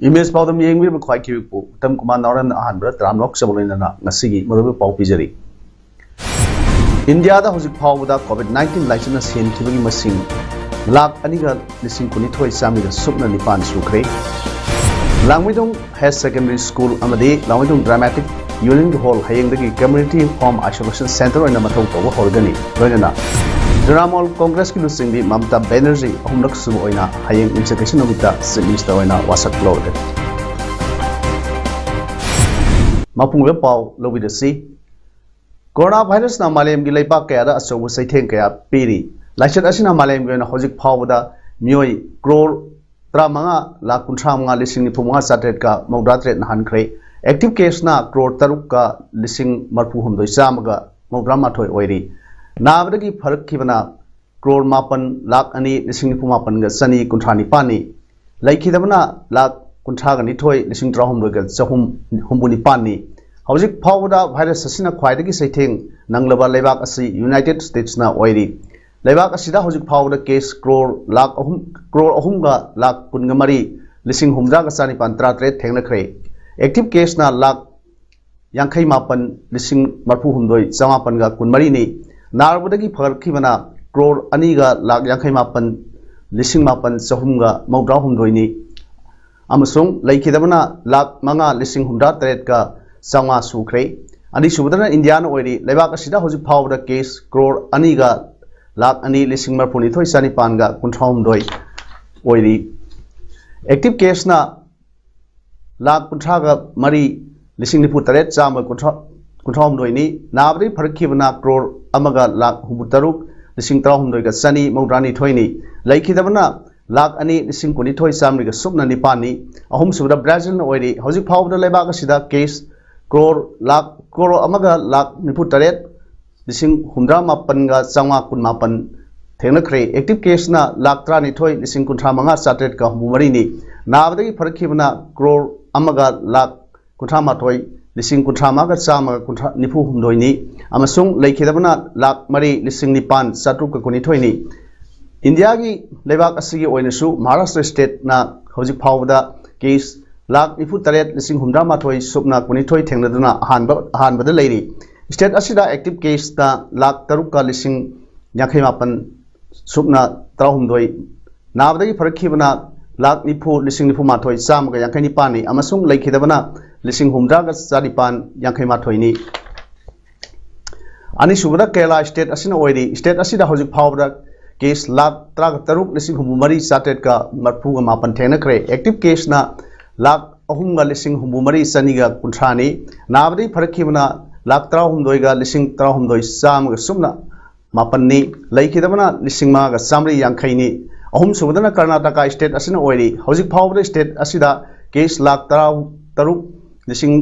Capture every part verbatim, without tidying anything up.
Image ꯄꯥꯎꯗꯝ ꯌꯦꯡꯕꯤꯔꯤꯕ ꯈ꯭ꯋꯥꯏ ꯀꯤꯕꯤꯛꯄꯨ ꯎꯇꯝ ꯀꯨꯃꯥꯔ ꯅꯥꯎꯔꯦꯝꯅ ꯑꯍꯥꯟꯕꯗ ꯇꯔꯥꯃꯔꯛ ꯆꯕ ꯂꯣꯏꯅꯅ ꯉꯁꯤꯒꯤ ꯃꯔꯨꯑꯣꯏꯕ ꯄꯥꯎ ꯄꯤꯖꯔꯤ꯫ ꯏꯟꯗꯤꯌꯥꯗ ꯍꯧꯖꯤꯛ ꯐꯥꯎꯕꯗ COVID nineteen ꯂꯥꯏꯆꯠꯅ ꯁꯤꯍꯟꯈꯤꯕꯒꯤ ꯃꯁꯤꯡ ꯂꯥꯈ ꯑꯅꯤꯒ ꯂꯤꯁꯤꯡ ꯀꯨꯟꯅꯤꯊꯣꯏ ꯆꯥꯝꯃꯔꯤꯒ ꯁꯨꯞꯅ ꯅꯤꯄꯥꯟ ꯁꯨꯈ꯭ꯔꯦ꯫ ꯂꯥꯡꯃꯩꯗꯣꯡ Higher Secondary School ꯑꯃꯗꯤ ꯂꯥꯡꯃꯩꯗꯣꯡ Dramatic Unity Hall ꯍꯌꯦꯡꯗꯒꯤ Community Home Isolation Center ꯑꯣꯏꯅ ꯃꯊꯧ ꯇꯧꯕ ꯍꯧꯔꯒꯅꯤ꯫ ꯂꯣꯏꯅꯅ ꯇ꯭ꯔꯤꯅꯥꯃꯣꯜ ꯀꯣꯡꯒ꯭ꯔꯦꯁꯀꯤ ꯂꯨꯆꯤꯡꯕꯤ ꯃꯃꯇꯥ ꯕꯦꯅꯔꯖꯤ ꯑꯍꯨꯝꯂꯛ ꯁꯨꯕ ꯑꯣꯏꯅ ꯍꯌꯦꯡ ꯏꯟꯁꯇ꯭ꯔꯛꯁꯟ ꯅꯨꯃꯤꯠꯇ Chief Minister ꯑꯣꯏꯅ ꯋꯥꯁꯛ ꯂꯧꯔꯒꯅꯤ꯫ ꯃꯄꯨꯡ ꯑꯣꯏꯕ ꯄꯥꯎ ꯂꯧꯕꯤꯔꯁꯤ꯫ ꯀꯣꯔꯣꯅꯥ ꯚꯥꯏꯔꯁꯅ ꯃꯥꯂꯦꯝꯒꯤ ꯂꯩꯕꯥꯛ ꯀꯌꯥꯗ ꯑꯆꯧꯕ ꯆꯩꯊꯦꯡ ꯀꯌꯥ ꯄꯤꯔꯤ꯫ ꯂꯥꯏꯆꯠ ꯑꯁꯤꯅ ꯃꯥꯂꯦꯝꯒꯤ ꯑꯣꯏꯅ ꯍꯧꯖꯤꯛ ꯐꯥꯎꯕꯗ ꯃꯤꯑꯣꯏ ꯀ꯭ꯔꯣꯔ ꯇꯔꯥꯃꯉꯥ ꯂꯥꯈ ꯀꯨꯟꯊ꯭ꯔꯥ ꯃꯉꯥ ꯂꯤꯁꯤꯡ ꯅꯤꯐꯨ ꯃꯉꯥ ꯆꯥꯇ꯭ꯔꯦꯠꯀ ꯃꯧꯗ꯭ꯔꯥ ꯇꯔꯦꯠ ꯅꯥꯍꯟꯈ꯭ꯔꯦ꯫ Active caseꯅ ꯀ꯭ꯔꯣꯔ ꯇꯔꯨꯛꯀ ꯂꯤꯁꯤꯡ ꯃꯔꯐꯨ ꯍꯨꯝꯗꯣꯏ ꯆꯥꯝꯃꯒ ꯃꯧꯗ꯭ꯔꯥ ꯃꯥꯊꯣꯏ ꯑꯣꯏꯔꯤ꯫ ꯅꯥꯕꯗꯒꯤ ꯐꯔꯛꯈꯤꯕꯅ ꯀ꯭ꯔꯣꯔ ꯃꯥꯄꯟ ꯂꯥꯈ ꯑꯅꯤ ꯂꯤꯁꯤꯡ ꯅꯤꯐꯨ ꯃꯥꯄꯟꯒ ꯆꯅꯤ ꯀꯨꯟꯊ꯭ꯔꯥ ꯅꯤꯄꯥꯟꯅꯤ꯫ ꯂꯩꯈꯤꯗꯕꯅ ꯂꯥꯈ ꯀꯨꯟꯊ꯭ꯔꯥꯒ ꯅꯤꯊꯣꯏ ꯂꯤꯁꯤꯡ ꯇꯔꯥꯍꯨꯝꯗꯣꯏꯒ ꯆꯍꯨꯝ ꯍꯨꯝꯐꯨ ꯅꯤꯄꯥꯟꯅꯤ꯫ ꯍꯧꯖꯤꯛ ꯐꯥꯎꯕꯗ ꯚꯥꯏꯔꯁ ꯑꯁꯤꯅ ꯈ꯭ꯋꯥꯏꯗꯒꯤ ꯆꯩꯊꯦꯡ ꯅꯪꯂꯕ ꯂꯩꯕꯥꯛ ꯑꯁꯤ United Statesꯅ ꯑꯣꯏꯔꯤ꯫ ꯂꯩꯕꯥꯛ ꯑꯁꯤꯗ ꯍꯧꯖꯤꯛ ꯐꯥꯎꯕꯗ ꯀꯦꯁ ꯀ꯭ꯔꯣꯔ ꯂꯥꯈ ꯑꯍꯨꯝ, ꯀ꯭ꯔꯣꯔ ꯑꯍꯨꯝꯒ ꯂꯥꯈ ꯀꯨꯟꯒ ꯃꯔꯤ ꯂꯤꯁꯤꯡ ꯍꯨꯝꯗ꯭ꯔꯥꯒ ꯆꯥꯅꯤꯄꯥꯟ ꯇꯔꯥꯇꯔꯦꯠ ꯊꯦꯡꯅꯈ꯭ꯔꯦ꯫ Active caseꯅ ꯂꯥꯈ ꯌꯥꯡꯈꯩ ꯃꯥꯄꯟ ꯂꯤꯁꯤꯡ ꯃꯔꯐꯨ ꯍꯨꯝꯗꯣꯏ ꯆꯃꯥꯄꯟꯒ ꯀꯨꯟꯃꯔꯤꯅꯤ꯫ ꯅꯥꯔꯕꯗꯒꯤ ꯐꯒꯠꯈꯤꯕꯅ ꯀ꯭ꯔꯣꯔ ꯑꯅꯤꯒ ꯂꯥꯈ ꯌꯥꯡꯈꯩ ꯃꯥꯄꯟ ꯂꯤꯁꯤꯡ ꯃꯥꯄꯟ ꯆꯍꯨꯝꯒ ꯃꯧꯗ꯭ꯔꯥ ꯍꯨꯝꯗꯣꯏꯅꯤ꯫ ꯑꯃꯁꯨꯡ ꯂꯩꯈꯤꯗꯕꯅ ꯂꯥꯈ ꯃꯉꯥ ꯂꯤꯁꯤꯡ ꯍꯨꯝꯗ꯭ꯔꯥ ꯇꯔꯦꯠꯀ ꯆꯥꯝꯃꯉꯥ ꯁꯨꯈ꯭ꯔꯦ꯫ ꯑꯅꯤꯁꯨꯕꯗꯅ ꯏꯟꯗꯤꯌꯥꯅ ꯑꯣꯏꯔꯤ꯫ ꯂꯩꯕꯥꯛ ꯑꯁꯤꯗ ꯍꯧꯖꯤꯛ ꯐꯥꯎꯕꯗ ꯀꯦꯁ ꯀ꯭ꯔꯣꯔ ꯑꯅꯤꯒ ꯂꯥꯈ ꯑꯅꯤ ꯂꯤꯁꯤꯡ ꯃꯔꯐꯨ ꯅꯤꯊꯣꯏ ꯆꯥꯅꯤꯄꯥꯟꯒ ꯀꯨꯟꯊ꯭ꯔꯥ ꯍꯨꯝꯗꯣꯏ ꯑꯣꯏꯔꯤ꯫ Active caseꯅ ꯂꯥꯈ ꯀꯨꯟꯊ꯭ꯔꯥꯒ ꯃꯔꯤ ꯂꯤꯁꯤꯡ ꯅꯤꯐꯨ ꯇꯔꯦꯠ ꯆꯥꯝꯃ ꯀꯨꯟꯊ꯭ꯔꯥ, ꯀꯨꯟꯊ꯭ꯔꯥ ꯍꯨꯝꯗꯣꯏꯅꯤ꯫ ꯅꯥꯕꯗꯒꯤ ꯐꯔꯛꯈꯤꯕꯅ ꯀ꯭ꯔꯣꯔ ꯑꯃꯒ ꯂꯥꯈ ꯍꯨꯝꯐꯨ ꯇꯔꯨꯛ ꯂꯤꯁꯤꯡ ꯇꯔꯥꯍꯨꯝꯗꯣꯏꯒ ꯆꯅꯤ ꯃꯧꯗ꯭ꯔꯥ ꯅꯤꯊꯣꯏꯅꯤ꯫ ꯂꯩꯈꯤꯗꯕꯅ ꯂꯥꯈ ꯑꯅꯤ ꯂꯤꯁꯤꯡ ꯀꯨꯟꯅꯤꯊꯣꯏ ꯆꯥꯃꯔꯤꯒ ꯁꯨꯞꯅ ꯅꯤꯄꯥꯟꯅꯤ꯫ ꯑꯍꯨꯝꯁꯨꯕꯗ ꯕ꯭ꯔꯥꯖꯤꯜꯅ ꯑꯣꯏꯔꯤ꯫ ꯍꯧꯖꯤꯛ ꯐꯥꯎꯕꯗ ꯂꯩꯕꯥꯛ ꯑꯁꯤꯗ ꯀꯦꯁ ꯀ꯭ꯔꯣꯔ ꯂꯥꯈ ꯀ꯭ꯔꯣꯔ ꯑꯃꯒ ꯂꯥꯈ ꯅꯤꯐꯨ ꯇꯔꯦꯠ ꯂꯤꯁꯤꯡ ꯍꯨꯝꯗ꯭ꯔꯥ ꯃꯥꯄꯟꯒ ꯆꯥꯝꯃꯉꯥ ꯀꯨꯟ ꯃꯥꯄꯟ ꯊꯦꯡꯅꯈ꯭ꯔꯦ꯫ ꯑꯦꯛꯇꯤꯚ ꯀꯦꯁꯅ ꯂꯥꯈ ꯇꯔꯥꯅꯤꯊꯣꯏ ꯂꯤꯁꯤꯡ ꯀꯨꯟꯊ꯭ꯔꯥ ꯃꯉꯥ ꯆꯥꯇ꯭ꯔꯦꯠꯀ ꯍꯨꯝꯐꯨ ꯃꯔꯤꯅꯤ꯫ ꯅꯥꯕꯗꯒꯤ ꯐꯔꯛꯈꯤꯕꯅ ꯀ꯭ꯔꯣꯔ ꯑꯃꯒ ꯂꯥꯈ ꯀꯨꯟꯊ꯭ꯔꯥ ꯃꯥꯊꯣꯏ ꯂꯤꯁꯤꯡ ꯀꯨꯟꯊ꯭ꯔꯥ ꯃꯉꯥꯒ ꯆꯥꯝꯃꯒ ꯀꯨꯟꯊ꯭ꯔꯥ ꯅꯤꯐꯨ ꯍꯨꯝꯗꯣꯏꯅꯤ꯫ ꯑꯃꯁꯨꯡ ꯂꯩꯈꯤꯗꯕꯅ ꯂꯥꯈ ꯃꯔꯤ ꯂꯤꯁꯤꯡ ꯅꯤꯄꯥꯟ ꯆꯥꯇ꯭ꯔꯨꯛꯀ ꯀꯨꯟꯅꯤꯊꯣꯏꯅꯤ꯫ ꯏꯟꯗꯤꯌꯥꯒꯤ ꯂꯩꯕꯥꯛ ꯑꯁꯤꯒꯤ ꯑꯣꯏꯅꯁꯨ ꯃꯍꯥꯔꯥꯁꯇ꯭ꯔ ꯁ꯭ꯇꯦꯠꯅ ꯍꯧꯖꯤꯛ ꯐꯥꯎꯕꯗ ꯀꯦꯁ ꯂꯥꯈ ꯅꯤꯐꯨ ꯇꯔꯦꯠ ꯂꯤꯁꯤꯡ ꯍꯨꯝꯗ꯭ꯔꯥ ꯃꯥꯊꯣꯏ ꯁꯨꯞꯅ ꯀꯨꯟꯅꯤꯊꯣꯏ ꯊꯦꯡꯅꯗꯨꯅ ꯑꯍꯥꯟꯕ ꯑꯍꯥꯟꯕꯗ ꯂꯩꯔꯤ꯫ ꯁ꯭ꯇꯦꯠ ꯑꯁꯤꯗ ꯑꯦꯛꯇꯤꯚ ꯀꯦꯁꯇ ꯂꯥꯈ ꯇꯔꯨꯛꯀ ꯂꯤꯁꯤꯡ ꯌꯥꯡꯈꯩ ꯃꯥꯄꯟ ꯁꯨꯞꯅ ꯇꯔꯥꯍꯨꯝꯗꯣꯏ, ꯅꯥꯕꯗꯒꯤ ꯐꯔꯛꯈꯤꯕꯅ ꯂꯥꯈ ꯅꯤꯐꯨ ꯂꯤꯁꯤꯡ ꯅꯤꯐꯨ ꯃꯥꯊꯣꯏ ꯆꯥꯝꯃꯒ ꯌꯥꯡꯈꯩ ꯅꯤꯄꯥꯟꯅꯤ꯫ ꯑꯃꯁꯨꯡ ꯂꯩꯈꯤꯗꯕꯅ ꯂꯤꯁꯤꯡ ꯍꯨꯝꯗ꯭ꯔꯥꯒ ꯆꯥꯅꯤꯄꯥꯟ ꯌꯥꯡꯈꯩ ꯃꯥꯊꯣꯏꯅꯤ꯫ ꯑꯅꯤꯁꯨꯕꯗ ꯀꯦꯔꯂꯥ ꯁ꯭ꯇꯦꯠ ꯑꯁꯤꯅ ꯑꯣꯏꯔꯤ꯫ ꯁ꯭ꯇꯦꯠ ꯑꯁꯤꯗ ꯍꯧꯖꯤꯛ ꯐꯥꯎꯕꯗ ꯀꯦꯁ ꯂꯥꯈ ꯇꯔꯥꯒ ꯇꯔꯨꯛ ꯂꯤꯁꯤꯡ ꯍꯨꯝꯐꯨ ꯃꯔꯤ ꯆꯥꯇ꯭ꯔꯦꯠꯀ ꯃꯔꯤꯐꯨꯒ ꯃꯥꯄꯟ ꯊꯦꯡꯅꯈ꯭ꯔꯦ꯫ ꯑꯦꯛꯇꯤꯚ ꯀꯦꯁꯅ ꯂꯥꯈ ꯑꯍꯨꯝꯒ ꯂꯤꯁꯤꯡ ꯍꯨꯝꯐꯨ ꯃꯔꯤ ꯆꯅꯤꯒ ꯀꯨꯟꯊ꯭ꯔꯥꯅꯤ꯫ ꯅꯥꯕꯗꯒꯤ ꯐꯔꯛꯈꯤꯕꯅ ꯂꯥꯈ ꯇꯔꯥꯍꯨꯝꯗꯣꯏꯒ ꯂꯤꯁꯤꯡ ꯇꯔꯥꯍꯨꯝꯗꯣꯏ ꯆꯥꯝꯃꯒ ꯁꯨꯞꯅ ꯃꯥꯄꯟꯅꯤ꯫ ꯂꯩꯈꯤꯗꯕꯅ ꯂꯤꯁꯤꯡ ꯃꯉꯥꯒ ꯆꯥꯝꯃꯔꯤ ꯌꯥꯡꯈꯩꯅꯤ꯫ ꯑꯍꯨꯝꯁꯨꯕꯗꯅ ꯀꯔꯅꯥꯇꯀꯥ ꯁ꯭ꯇꯦꯠ ꯑꯁꯤꯅ ꯑꯣꯏꯔꯤ꯫ ꯍꯧꯖꯤꯛ ꯐꯥꯎꯕꯗ ꯁ꯭ꯇꯦꯠ ꯑꯁꯤꯗ ꯀꯦꯁ ꯂꯥꯈ ꯇꯔꯥ ꯇꯔꯨꯛ ꯂꯤꯁꯤꯡ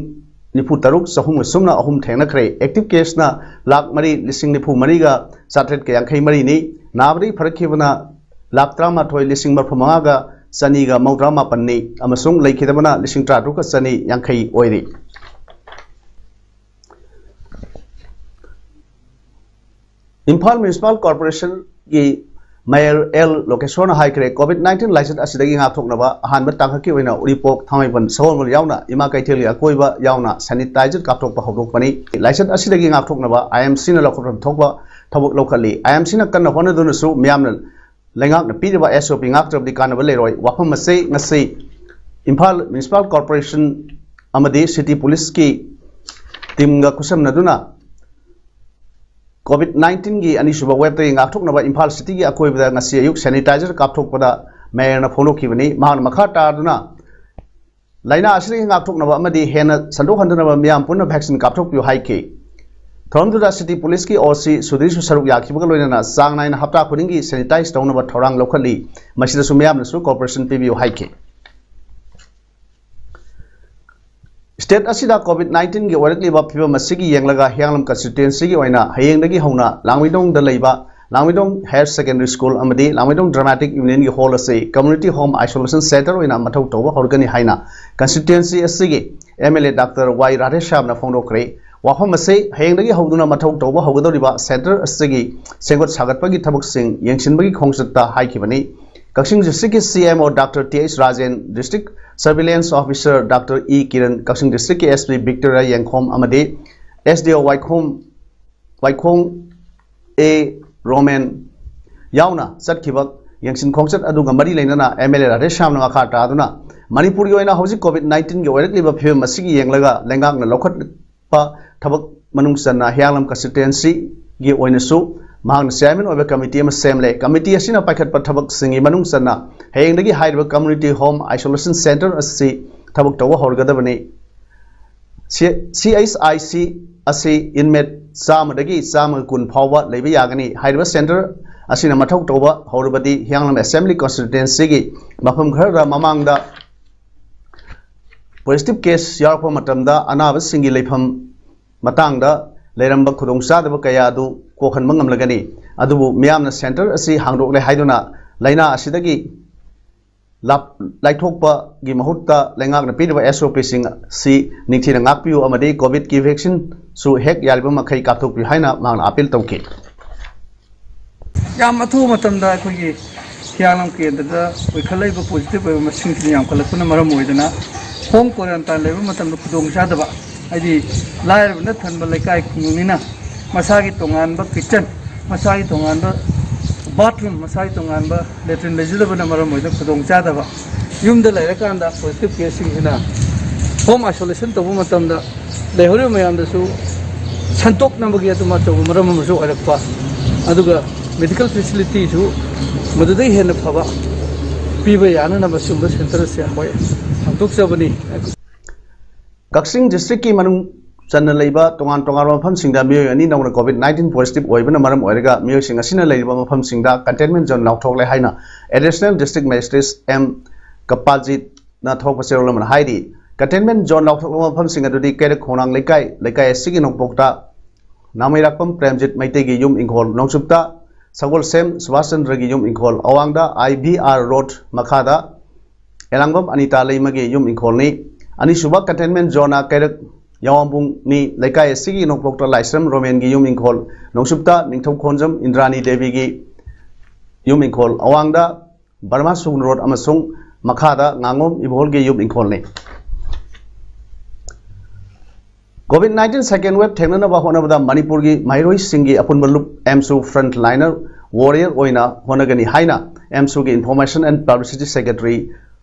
ꯅꯤꯐꯨ ꯇꯔꯨꯛ ꯆꯍꯨꯝꯒ ꯁꯨꯞꯅ ꯑꯍꯨꯝ ꯊꯦꯡꯅꯈ꯭ꯔꯦ꯫ ꯑꯦꯛꯇꯤꯚ ꯀꯦꯁꯅ ꯂꯥꯈ ꯃꯔꯤ ꯂꯤꯁꯤꯡ ꯅꯤꯐꯨ ꯃꯔꯤꯒ ꯆꯥꯇ꯭ꯔꯦꯠꯀ ꯌꯥꯡꯈꯩ ꯃꯔꯤꯅꯤ꯫ ꯅꯥꯕꯗꯒꯤ ꯐꯔꯛꯈꯤꯕꯅ ꯂꯥꯈ ꯇꯔꯥꯃꯥꯊꯣꯏ ꯂꯤꯁꯤꯡ ꯃꯔꯤꯐꯨ ꯃꯉꯥꯒ ꯆꯅꯤꯒ ꯃꯧꯗ꯭ꯔꯥ ꯃꯥꯄꯟꯅꯤ꯫ ꯑꯃꯁꯨꯡ ꯂꯩꯈꯤꯗꯕꯅ ꯂꯤꯁꯤꯡ ꯇꯔꯥꯇꯔꯨꯛꯀ ꯆꯅꯤ ꯌꯥꯡꯈꯩ ꯑꯣꯏꯔꯤ꯫ ꯏꯝꯐꯥꯜ ꯃ꯭ꯌꯨꯅꯤꯁꯤꯄꯥꯜ ꯀꯣꯔꯄꯣꯔꯦꯁꯟꯒꯤ ꯃꯦꯌꯔ ꯑꯦꯜ ꯂꯣꯀꯦꯁꯣꯔꯅ ꯍꯥꯏꯈ꯭ꯔꯦ, ꯀꯣꯚꯤꯗ ꯅꯥꯏꯟꯇꯤꯟ ꯂꯥꯏꯆꯠ ꯑꯁꯤꯗꯒꯤ ꯉꯥꯛꯊꯣꯛꯅꯕ ꯑꯍꯥꯟꯕ ꯇꯥꯡꯀꯛꯀꯤ ꯑꯣꯏꯅ ꯎꯔꯤꯄꯣꯛ, ꯊꯥꯡꯃꯩꯕꯟ, ꯁꯒꯣꯜꯕꯟ ꯌꯥꯎꯅ ꯏꯃꯥ ꯀꯩꯊꯦꯜꯒꯤ ꯑꯀꯣꯏꯕ ꯌꯥꯎꯅ ꯁꯦꯅꯤꯇꯥꯏꯖꯔ ꯀꯥꯞꯊꯣꯛꯄ ꯍꯧꯗꯣꯛꯄꯅꯤ꯫ ꯂꯥꯏꯆꯠ ꯑꯁꯤꯗꯒꯤ ꯉꯥꯛꯊꯣꯛꯅꯕ ꯑꯥꯏ ꯑꯦꯝ ꯁꯤꯅ ꯂꯧꯈꯠꯐꯝ ꯊꯣꯛꯄ ꯊꯕꯛ ꯂꯧꯈꯠꯂꯤ꯫ ꯑꯥꯏ ꯑꯦꯝ ꯁꯤꯅ ꯀꯟꯅ ꯍꯣꯠꯅꯗꯨꯅꯁꯨ ꯃꯤꯌꯥꯝꯅ ꯂꯩꯉꯥꯛꯅ ꯄꯤꯔꯤꯕ ꯑꯦꯁ ꯑꯣ ꯄꯤ ꯉꯥꯛꯇ꯭ꯔꯕꯗꯤ ꯀꯥꯟꯅꯕ ꯂꯩꯔꯣꯏ꯫ ꯋꯥꯐꯝ ꯑꯁꯤ ꯉꯁꯤ ꯏꯝꯐꯥꯜ ꯃ꯭ꯌꯨꯅꯤꯁꯤꯄꯥꯜ ꯀꯣꯔꯄꯣꯔꯦꯁꯟ ꯑꯃꯗꯤ ꯁꯤꯇꯤ ꯄꯨꯂꯤꯁꯀꯤ ꯇꯤꯝꯒ ꯈꯨꯠꯁꯝꯅꯗꯨꯅ ꯀꯣꯚꯤꯗ ꯅꯥꯏꯟꯇꯤꯟꯒꯤ ꯑꯅꯤꯁꯨꯕ ꯋꯦꯕꯇꯒꯤ ꯉꯥꯛꯊꯣꯛꯅꯕ ꯏꯝꯐꯥꯜ ꯁꯤꯇꯤꯒꯤ ꯑꯀꯣꯏꯕꯗ ꯉꯁꯤ ꯑꯌꯨꯛ ꯁꯦꯅꯤꯇꯥꯏꯖꯔ ꯀꯥꯞꯊꯣꯛꯄꯗ ꯃꯦꯌꯔꯅ ꯐꯣꯡꯗꯣꯛꯈꯤꯕꯅꯤ꯫ ꯃꯍꯥꯛꯅ ꯃꯈꯥ ꯇꯥꯗꯨꯅ ꯂꯥꯏꯅꯥ ꯑꯁꯤꯗꯒꯤ ꯉꯥꯛꯊꯣꯛꯅꯕ ꯑꯃꯗꯤ ꯍꯦꯟꯅ ꯁꯟꯗꯣꯛꯍꯟꯗꯅꯕ ꯃꯤꯌꯥꯝ ꯄꯨꯟꯅ ꯚꯦꯛꯁꯤꯟ ꯀꯥꯞꯊꯣꯛꯄꯤꯌꯨ ꯍꯥꯏꯈꯤ꯫ ꯊꯧꯔꯝꯗꯨꯗ ꯁꯤꯇꯤ ꯄꯨꯂꯤꯁꯀꯤ ꯑꯣ ꯁꯤ ꯁꯨꯙꯤꯔꯁꯨ ꯁꯔꯨꯛ ꯌꯥꯈꯤꯕꯒ ꯂꯣꯏꯅꯅ ꯆꯥꯡ ꯅꯥꯏꯅ ꯍꯞꯇꯥ ꯈꯨꯗꯤꯡꯒꯤ ꯁꯦꯅꯤꯇꯥꯏꯖ ꯇꯧꯅꯕ ꯊꯧꯔꯥꯡ ꯂꯧꯈꯠꯂꯤ꯫ ꯃꯁꯤꯗꯁꯨ ꯃꯤꯌꯥꯝꯅꯁꯨ ꯀꯣꯑꯣꯄꯔꯦꯁꯟ ꯄꯤꯕꯤꯌꯨ ꯍꯥꯏꯈꯤ꯫ ꯁ꯭ꯇꯦꯠ ꯑꯁꯤꯗ ꯀꯣꯚꯤꯗ ꯅꯥꯏꯟꯇꯤꯟꯒꯤ ꯑꯣꯏꯔꯛꯂꯤꯕ ꯐꯤꯕꯝ ꯑꯁꯤꯒꯤ ꯌꯦꯡꯂꯒ ꯍꯤꯌꯥꯡꯂꯝ ꯀꯟꯁꯇꯤꯇ꯭ꯋꯦꯟꯁꯤꯒꯤ ꯑꯣꯏꯅ ꯍꯌꯦꯡꯗꯒꯤ ꯍꯧꯅ ꯂꯥꯡꯃꯩꯗꯣꯡꯗ ꯂꯩꯕ ꯂꯥꯡꯃꯩꯗꯣꯡ ꯍꯥꯌꯔ ꯁꯦꯀꯦꯟꯗꯔꯤ ꯁ꯭ꯀꯨꯜ ꯑꯃꯗꯤ ꯂꯥꯡꯃꯩꯗꯣꯡ ꯗ꯭ꯔꯃꯥꯇꯤꯛ ꯌꯨꯅꯤꯌꯟꯒꯤ ꯍꯣꯜ ꯑꯁꯤ ꯀꯝꯃ꯭ꯌꯨꯅꯤꯇꯤ ꯍꯣꯝ ꯑꯥꯏꯁꯣꯂꯦꯁꯟ ꯁꯦꯟꯇꯔ ꯑꯣꯏꯅ ꯃꯊꯧ ꯇꯧꯕ ꯍꯧꯔꯒꯅꯤ ꯍꯥꯏꯅ ꯀꯟꯁꯇꯤꯇ꯭ꯋꯦꯟꯁꯤ ꯑꯁꯤꯒꯤ ꯑꯦꯝ ꯑꯦꯜ ꯑꯦ ꯗꯥꯛꯇꯔ ꯋꯥꯏ ꯔꯥꯙꯦꯁ꯭ꯌꯥꯝꯅ ꯐꯣꯡꯗꯣꯛꯈ꯭ꯔꯦ꯫ ꯋꯥꯐꯝ ꯑꯁꯤ ꯍꯌꯦꯡꯗꯒꯤ ꯍꯧꯗꯨꯅ ꯃꯊꯧ ꯇꯧꯕ ꯍꯧꯒꯗꯧꯔꯤꯕ ꯁꯦꯟꯇꯔ ꯑꯁꯤꯒꯤ ꯁꯦꯝꯒꯠ ꯁꯥꯒꯠꯄꯒꯤ ꯊꯕꯛꯁꯤꯡ ꯌꯦꯡꯁꯤꯟꯕꯒꯤ ꯈꯣꯡꯆꯠꯇ ꯍꯥꯏꯈꯤꯕꯅꯤ꯫ ꯀꯛꯆꯤꯡ ꯗꯤꯁꯇ꯭ꯔꯤꯛꯀꯤ C M O doctor T H Rajen, district surveillance officer doctor E Kiran, ꯀꯛꯆꯤꯡ ꯗꯤꯁꯇ꯭ꯔꯤꯛꯀꯤ ꯑꯦꯁ ꯄꯤ ꯕꯤꯛꯇꯣꯔꯤꯌꯥ ꯌꯦꯡꯈꯣꯝ ꯑꯃꯗꯤ ꯑꯦꯁ ꯗꯤ ꯑꯣ ꯋꯥꯏꯈꯣꯝ, ꯋꯥꯏꯈꯣꯡ ꯑꯦ ꯔꯣꯃꯦꯟ ꯌꯥꯎꯅ ꯆꯠꯈꯤꯕ ꯌꯦꯡꯁꯤꯟ ꯈꯣꯡꯆꯠ ꯑꯗꯨꯒ ꯃꯔꯤ ꯂꯩꯅꯅ ꯑꯦꯝ ꯑꯦꯜ ꯑꯦ ꯔꯥꯙꯦꯁ꯭ꯌꯥꯝꯅ ꯃꯈꯥ ꯇꯥꯗꯨꯅ ꯃꯅꯤꯄꯨꯔꯒꯤ ꯑꯣꯏꯅ ꯍꯧꯖꯤꯛ ꯀꯣꯚꯤꯗ ꯅꯥꯏꯟꯇꯤꯟꯒꯤ ꯑꯣꯏꯔꯛꯂꯤꯕ ꯐꯤꯕꯝ ꯑꯁꯤꯒꯤ ꯌꯦꯡꯂꯒ ꯂꯩꯉꯥꯛꯅ ꯂꯧꯈꯠ ꯄ ꯊꯕꯛ ꯃꯅꯨꯡ ꯆꯟꯅ ꯍꯤꯌꯥꯡꯂꯝ ꯀꯟꯁꯇꯤꯇ꯭ꯋꯦꯟꯁꯤꯒꯤ ꯑꯣꯏꯅꯁꯨ ꯃꯍꯥꯛꯅ ꯆꯤꯌꯥꯔꯃꯦꯟ ꯑꯣꯏꯕ ꯀꯃꯤꯇꯤ ꯑꯃ ꯁꯦꯝꯂꯦ꯫ ꯀꯃꯤꯇꯤ ꯑꯁꯤꯅ ꯄꯥꯏꯈꯠꯄ ꯊꯕꯛꯁꯤꯡꯒꯤ ꯃꯅꯨꯡ ꯆꯟꯅ ꯍꯌꯦꯡꯗꯒꯤ ꯍꯥꯏꯔꯤꯕ ꯀꯝꯃ꯭ꯌꯨꯅꯤꯇꯤ ꯍꯣꯝ ꯑꯥꯏꯁꯣꯂꯦꯁꯟ ꯁꯦꯟꯇꯔ ꯑꯁꯤ ꯊꯕꯛ ꯇꯧꯕ ꯍꯧꯔꯒꯗꯕꯅꯤ꯫ ꯁꯤ ꯑꯩꯆ ꯑꯥꯏ ꯁꯤ ꯑꯁꯤ ꯏꯟꯃꯦꯠ ꯆꯥꯝꯃꯗꯒꯤ ꯆꯥꯝꯃꯒ ꯀꯨꯟ ꯐꯥꯎꯕ ꯂꯩꯕ ꯌꯥꯒꯅꯤ꯫ ꯍꯥꯏꯔꯤꯕ ꯁꯦꯟꯇꯔ ꯑꯁꯤꯅ ꯃꯊꯧ ꯇꯧꯕ ꯍꯧꯔꯕꯗꯤ ꯍꯤꯌꯥꯡꯂꯝ ꯑꯦꯁꯦꯝꯕ꯭ꯂꯤ ꯀꯟꯁꯇꯤꯇ꯭ꯋꯦꯟꯁꯤꯒꯤ ꯃꯐꯝ ꯈꯔꯗ ꯃꯃꯥꯡꯗ ꯄꯣꯖꯤꯇꯤꯚ ꯀꯦꯁ ꯌꯥꯎꯔꯛꯄ ꯃꯇꯝꯗ ꯑꯅꯥꯕꯁꯤꯡꯒꯤ ꯂꯩꯐꯝ ꯃꯇꯥꯡꯗ ꯂꯩꯔꯝꯕ ꯈꯨꯗꯣꯡꯆꯥꯗꯕ ꯀꯌꯥ ꯑꯗꯨ ꯀꯣꯛꯍꯟꯕ ꯉꯝꯂꯒꯅꯤ꯫ ꯑꯗꯨꯕꯨ ꯃꯤꯌꯥꯝꯅ ꯁꯦꯟꯇꯔ ꯑꯁꯤ ꯍꯥꯡꯗꯣꯛꯂꯦ ꯍꯥꯏꯗꯨꯅ ꯂꯥꯏꯅꯥ ꯑꯁꯤꯗꯒꯤ ꯂꯥꯞ-, ꯂꯥꯏꯊꯣꯛꯄꯒꯤ ꯃꯍꯨꯠꯇ ꯂꯩꯉꯥꯛꯅ ꯄꯤꯔꯤꯕ ꯑꯦꯁ ꯑꯣ ꯄꯤꯁꯤꯡ ꯑꯁꯤ ꯅꯤꯡꯊꯤꯅ ꯉꯥꯛꯄꯤꯌꯨ ꯑꯃꯗꯤ ꯀꯣꯚꯤꯗꯀꯤ ꯚꯦꯛꯁꯤꯟꯁꯨ ꯍꯦꯛ ꯌꯥꯔꯤꯕ ꯃꯈꯩ ꯀꯥꯞꯊꯣꯛꯄꯤꯌꯨ ꯍꯥꯏꯅ ꯃꯍꯥꯛꯅ ꯑꯄꯤꯜ ꯇꯧꯈꯤ꯫ ꯌꯥꯝ ꯑꯊꯨꯕ ꯃꯇꯝꯗ ꯑꯩꯈꯣꯏꯒꯤ ꯍꯤꯌꯥꯡꯂꯝ ꯀꯦꯟꯗ꯭ꯔꯗ ꯑꯣꯏꯈꯠꯂꯛꯏꯕ ꯄꯣꯖꯤꯇꯤꯚ ꯑꯣꯏꯕ ꯃꯁꯤꯡꯁꯤꯅ ꯌꯥꯝꯈꯠꯂꯛꯄꯅ ꯃꯔꯝ ꯑꯣꯏꯗꯨꯅ ꯍꯣꯝ ꯀ꯭ꯋꯥꯔꯦꯟꯇꯥꯏꯟ ꯂꯩꯕ ꯃꯇꯝꯗ ꯈꯨꯗꯣꯡꯆꯥꯗꯕ, ꯍꯥꯏꯗꯤ ꯂꯥꯏꯔꯕꯅ ꯊꯟꯕ ꯂꯩꯀꯥꯏ ꯈꯨꯡꯒꯪꯅꯤꯅ ꯃꯁꯥꯒꯤ ꯇꯣꯉꯥꯟꯕ ꯀꯤꯠꯆꯟ, ꯃꯁꯥꯒꯤ ꯇꯣꯉꯥꯟꯕ ꯕꯥꯊꯔꯨꯝ, ꯃꯁꯥꯒꯤ ꯇꯣꯉꯥꯟꯕ ꯂꯦꯇ꯭ꯔꯤꯟ ꯂꯩꯖꯗꯕꯅ ꯃꯔꯝ ꯑꯣꯏꯗꯨꯅ ꯈꯨꯗꯣꯡꯆꯥꯗꯕ, ꯌꯨꯝꯗ ꯂꯩꯔꯀꯥꯟꯗ ꯄꯣꯖꯤꯇꯤꯚ ꯀꯦꯁꯁꯤꯡꯁꯤꯅ ꯍꯣꯝ ꯑꯥꯏꯁꯣꯂꯦꯁꯟ ꯇꯧꯕ ꯃꯇꯝꯗ ꯂꯩꯍꯧꯔꯤꯕ ꯃꯌꯥꯝꯗꯁꯨ ꯁꯟꯗꯣꯛꯅꯕꯒꯤ ꯑꯗꯨꯝ ꯑꯆꯧꯕ ꯃꯔꯝ ꯑꯃꯁꯨ ꯑꯣꯏꯔꯛꯄ, ꯑꯗꯨꯒ ꯃꯦꯗꯤꯀꯦꯜ ꯐꯦꯁꯤꯂꯤꯇꯤꯁꯨ ꯃꯗꯨꯗꯩ ꯍꯦꯟꯅ ꯐꯕ ꯄꯤꯕ ꯌꯥꯅꯅꯕ ꯁꯤꯒꯨꯝꯕ ꯁꯦꯟꯇꯔ ꯑꯁꯤ ꯑꯩꯈꯣꯏ ꯍꯥꯡꯗꯣꯛꯆꯕꯅꯤ꯫ ꯀꯛꯆꯤꯡ ꯗꯤꯁꯇ꯭ꯔꯤꯛꯀꯤ ꯃꯅꯨꯡ ꯆꯟꯅ ꯂꯩꯕ ꯇꯣꯉꯥꯟ ꯇꯣꯉꯥꯟꯕ ꯃꯐꯝꯁꯤꯡꯗ ꯃꯤꯑꯣꯏ ꯑꯅꯤ ꯅꯧꯅ COVID nineteen positive ꯑꯣꯏꯕꯅ ꯃꯔꯝ ꯑꯣꯏꯔꯒ ꯃꯤꯑꯣꯏꯁꯤꯡ ꯑꯁꯤꯅ ꯂꯩꯔꯤꯕ ꯃꯐꯝꯁꯤꯡꯗ containment zone ꯂꯥꯎꯊꯣꯛꯂꯦ ꯍꯥꯏꯅ Additional District Magistrate M ꯀꯄꯥꯖꯤꯠꯅ ꯊꯣꯛꯄ ꯆꯦꯔꯣꯜ ꯑꯃꯅ ꯍꯥꯏꯔꯤ꯫ Containment zone ꯂꯥꯎꯊꯣꯛꯂꯕ ꯃꯐꯝꯁꯤꯡ ꯑꯗꯨꯗꯤ ꯀꯩꯔꯛ ꯈꯣꯡꯅꯥꯡ ꯂꯩꯀꯥꯏ, ꯂꯩꯀꯥꯏ ꯑꯁꯤꯒꯤ ꯅꯣꯡꯄꯣꯛꯇ ꯅꯥꯃꯩꯔꯥꯛꯄꯝ ꯄ꯭ꯔꯦꯝꯖꯤꯠ ꯃꯩꯇꯩꯒꯤ ꯌꯨꯝ ꯏꯪꯈꯣꯜ ꯅꯣꯡꯆꯨꯞꯇ, ꯁꯒꯣꯜꯁꯦꯝ ꯁꯨꯕꯥꯁ ꯆꯟꯗ꯭ꯔꯒꯤ ꯌꯨꯝ ꯏꯪꯈꯣꯜ ꯑꯋꯥꯡꯗ, I B R Road ꯃꯈꯥꯗ ꯑꯦꯂꯥꯡꯕꯝ ꯑꯅꯤꯇꯥ ꯂꯩꯃꯒꯤ ꯌꯨꯝ ꯏꯪꯈꯣꯜꯅꯤ꯫ ꯑꯅꯤꯁꯨꯕ containment zoneꯅ ꯀꯩꯔꯛ ꯌꯥꯋꯥꯝꯕꯨꯡꯅꯤ꯫ ꯂꯩꯀꯥꯏ ꯑꯁꯤꯒꯤ ꯅꯣꯡꯄꯣꯛꯇ ꯂꯥꯏꯁ꯭ꯔꯝ ꯔꯣꯃꯦꯟꯒꯤ ꯌꯨꯝ ꯏꯪꯈꯣꯜ, ꯅꯣꯡꯆꯨꯞꯇ ꯅꯤꯡꯊꯧ ꯈꯣꯟꯖꯝ ꯏꯟꯗ꯭ꯔꯥꯅꯤ ꯗꯦꯕꯤꯒꯤ ꯌꯨꯝ ꯏꯪꯈꯣꯜ, ꯑꯋꯥꯡꯗ ꯕꯔꯃꯥ ꯁꯨꯒꯨꯟ ꯔꯣꯗ ꯑꯃꯁꯨꯡ ꯃꯈꯥꯗ ꯉꯥꯉꯣꯝ ꯏꯕꯣꯜꯒꯤ ꯌꯨꯝ ꯏꯪꯈꯣꯜꯅꯤ꯫ COVID nineteen second wave ꯊꯦꯡꯅꯅꯕ ꯍꯣꯠꯅꯕꯗ ꯃꯅꯤꯄꯨꯔꯒꯤ ꯃꯍꯩꯔꯣꯏꯁꯤꯡꯒꯤ ꯑꯄꯨꯟꯕ ꯂꯨꯞ AMSU Frontliner Warrior ꯑꯣꯏꯅ ꯍꯣꯠꯅꯒꯅꯤ ꯍꯥꯏꯅ AMSUꯒꯤ Information and Publicity Secretary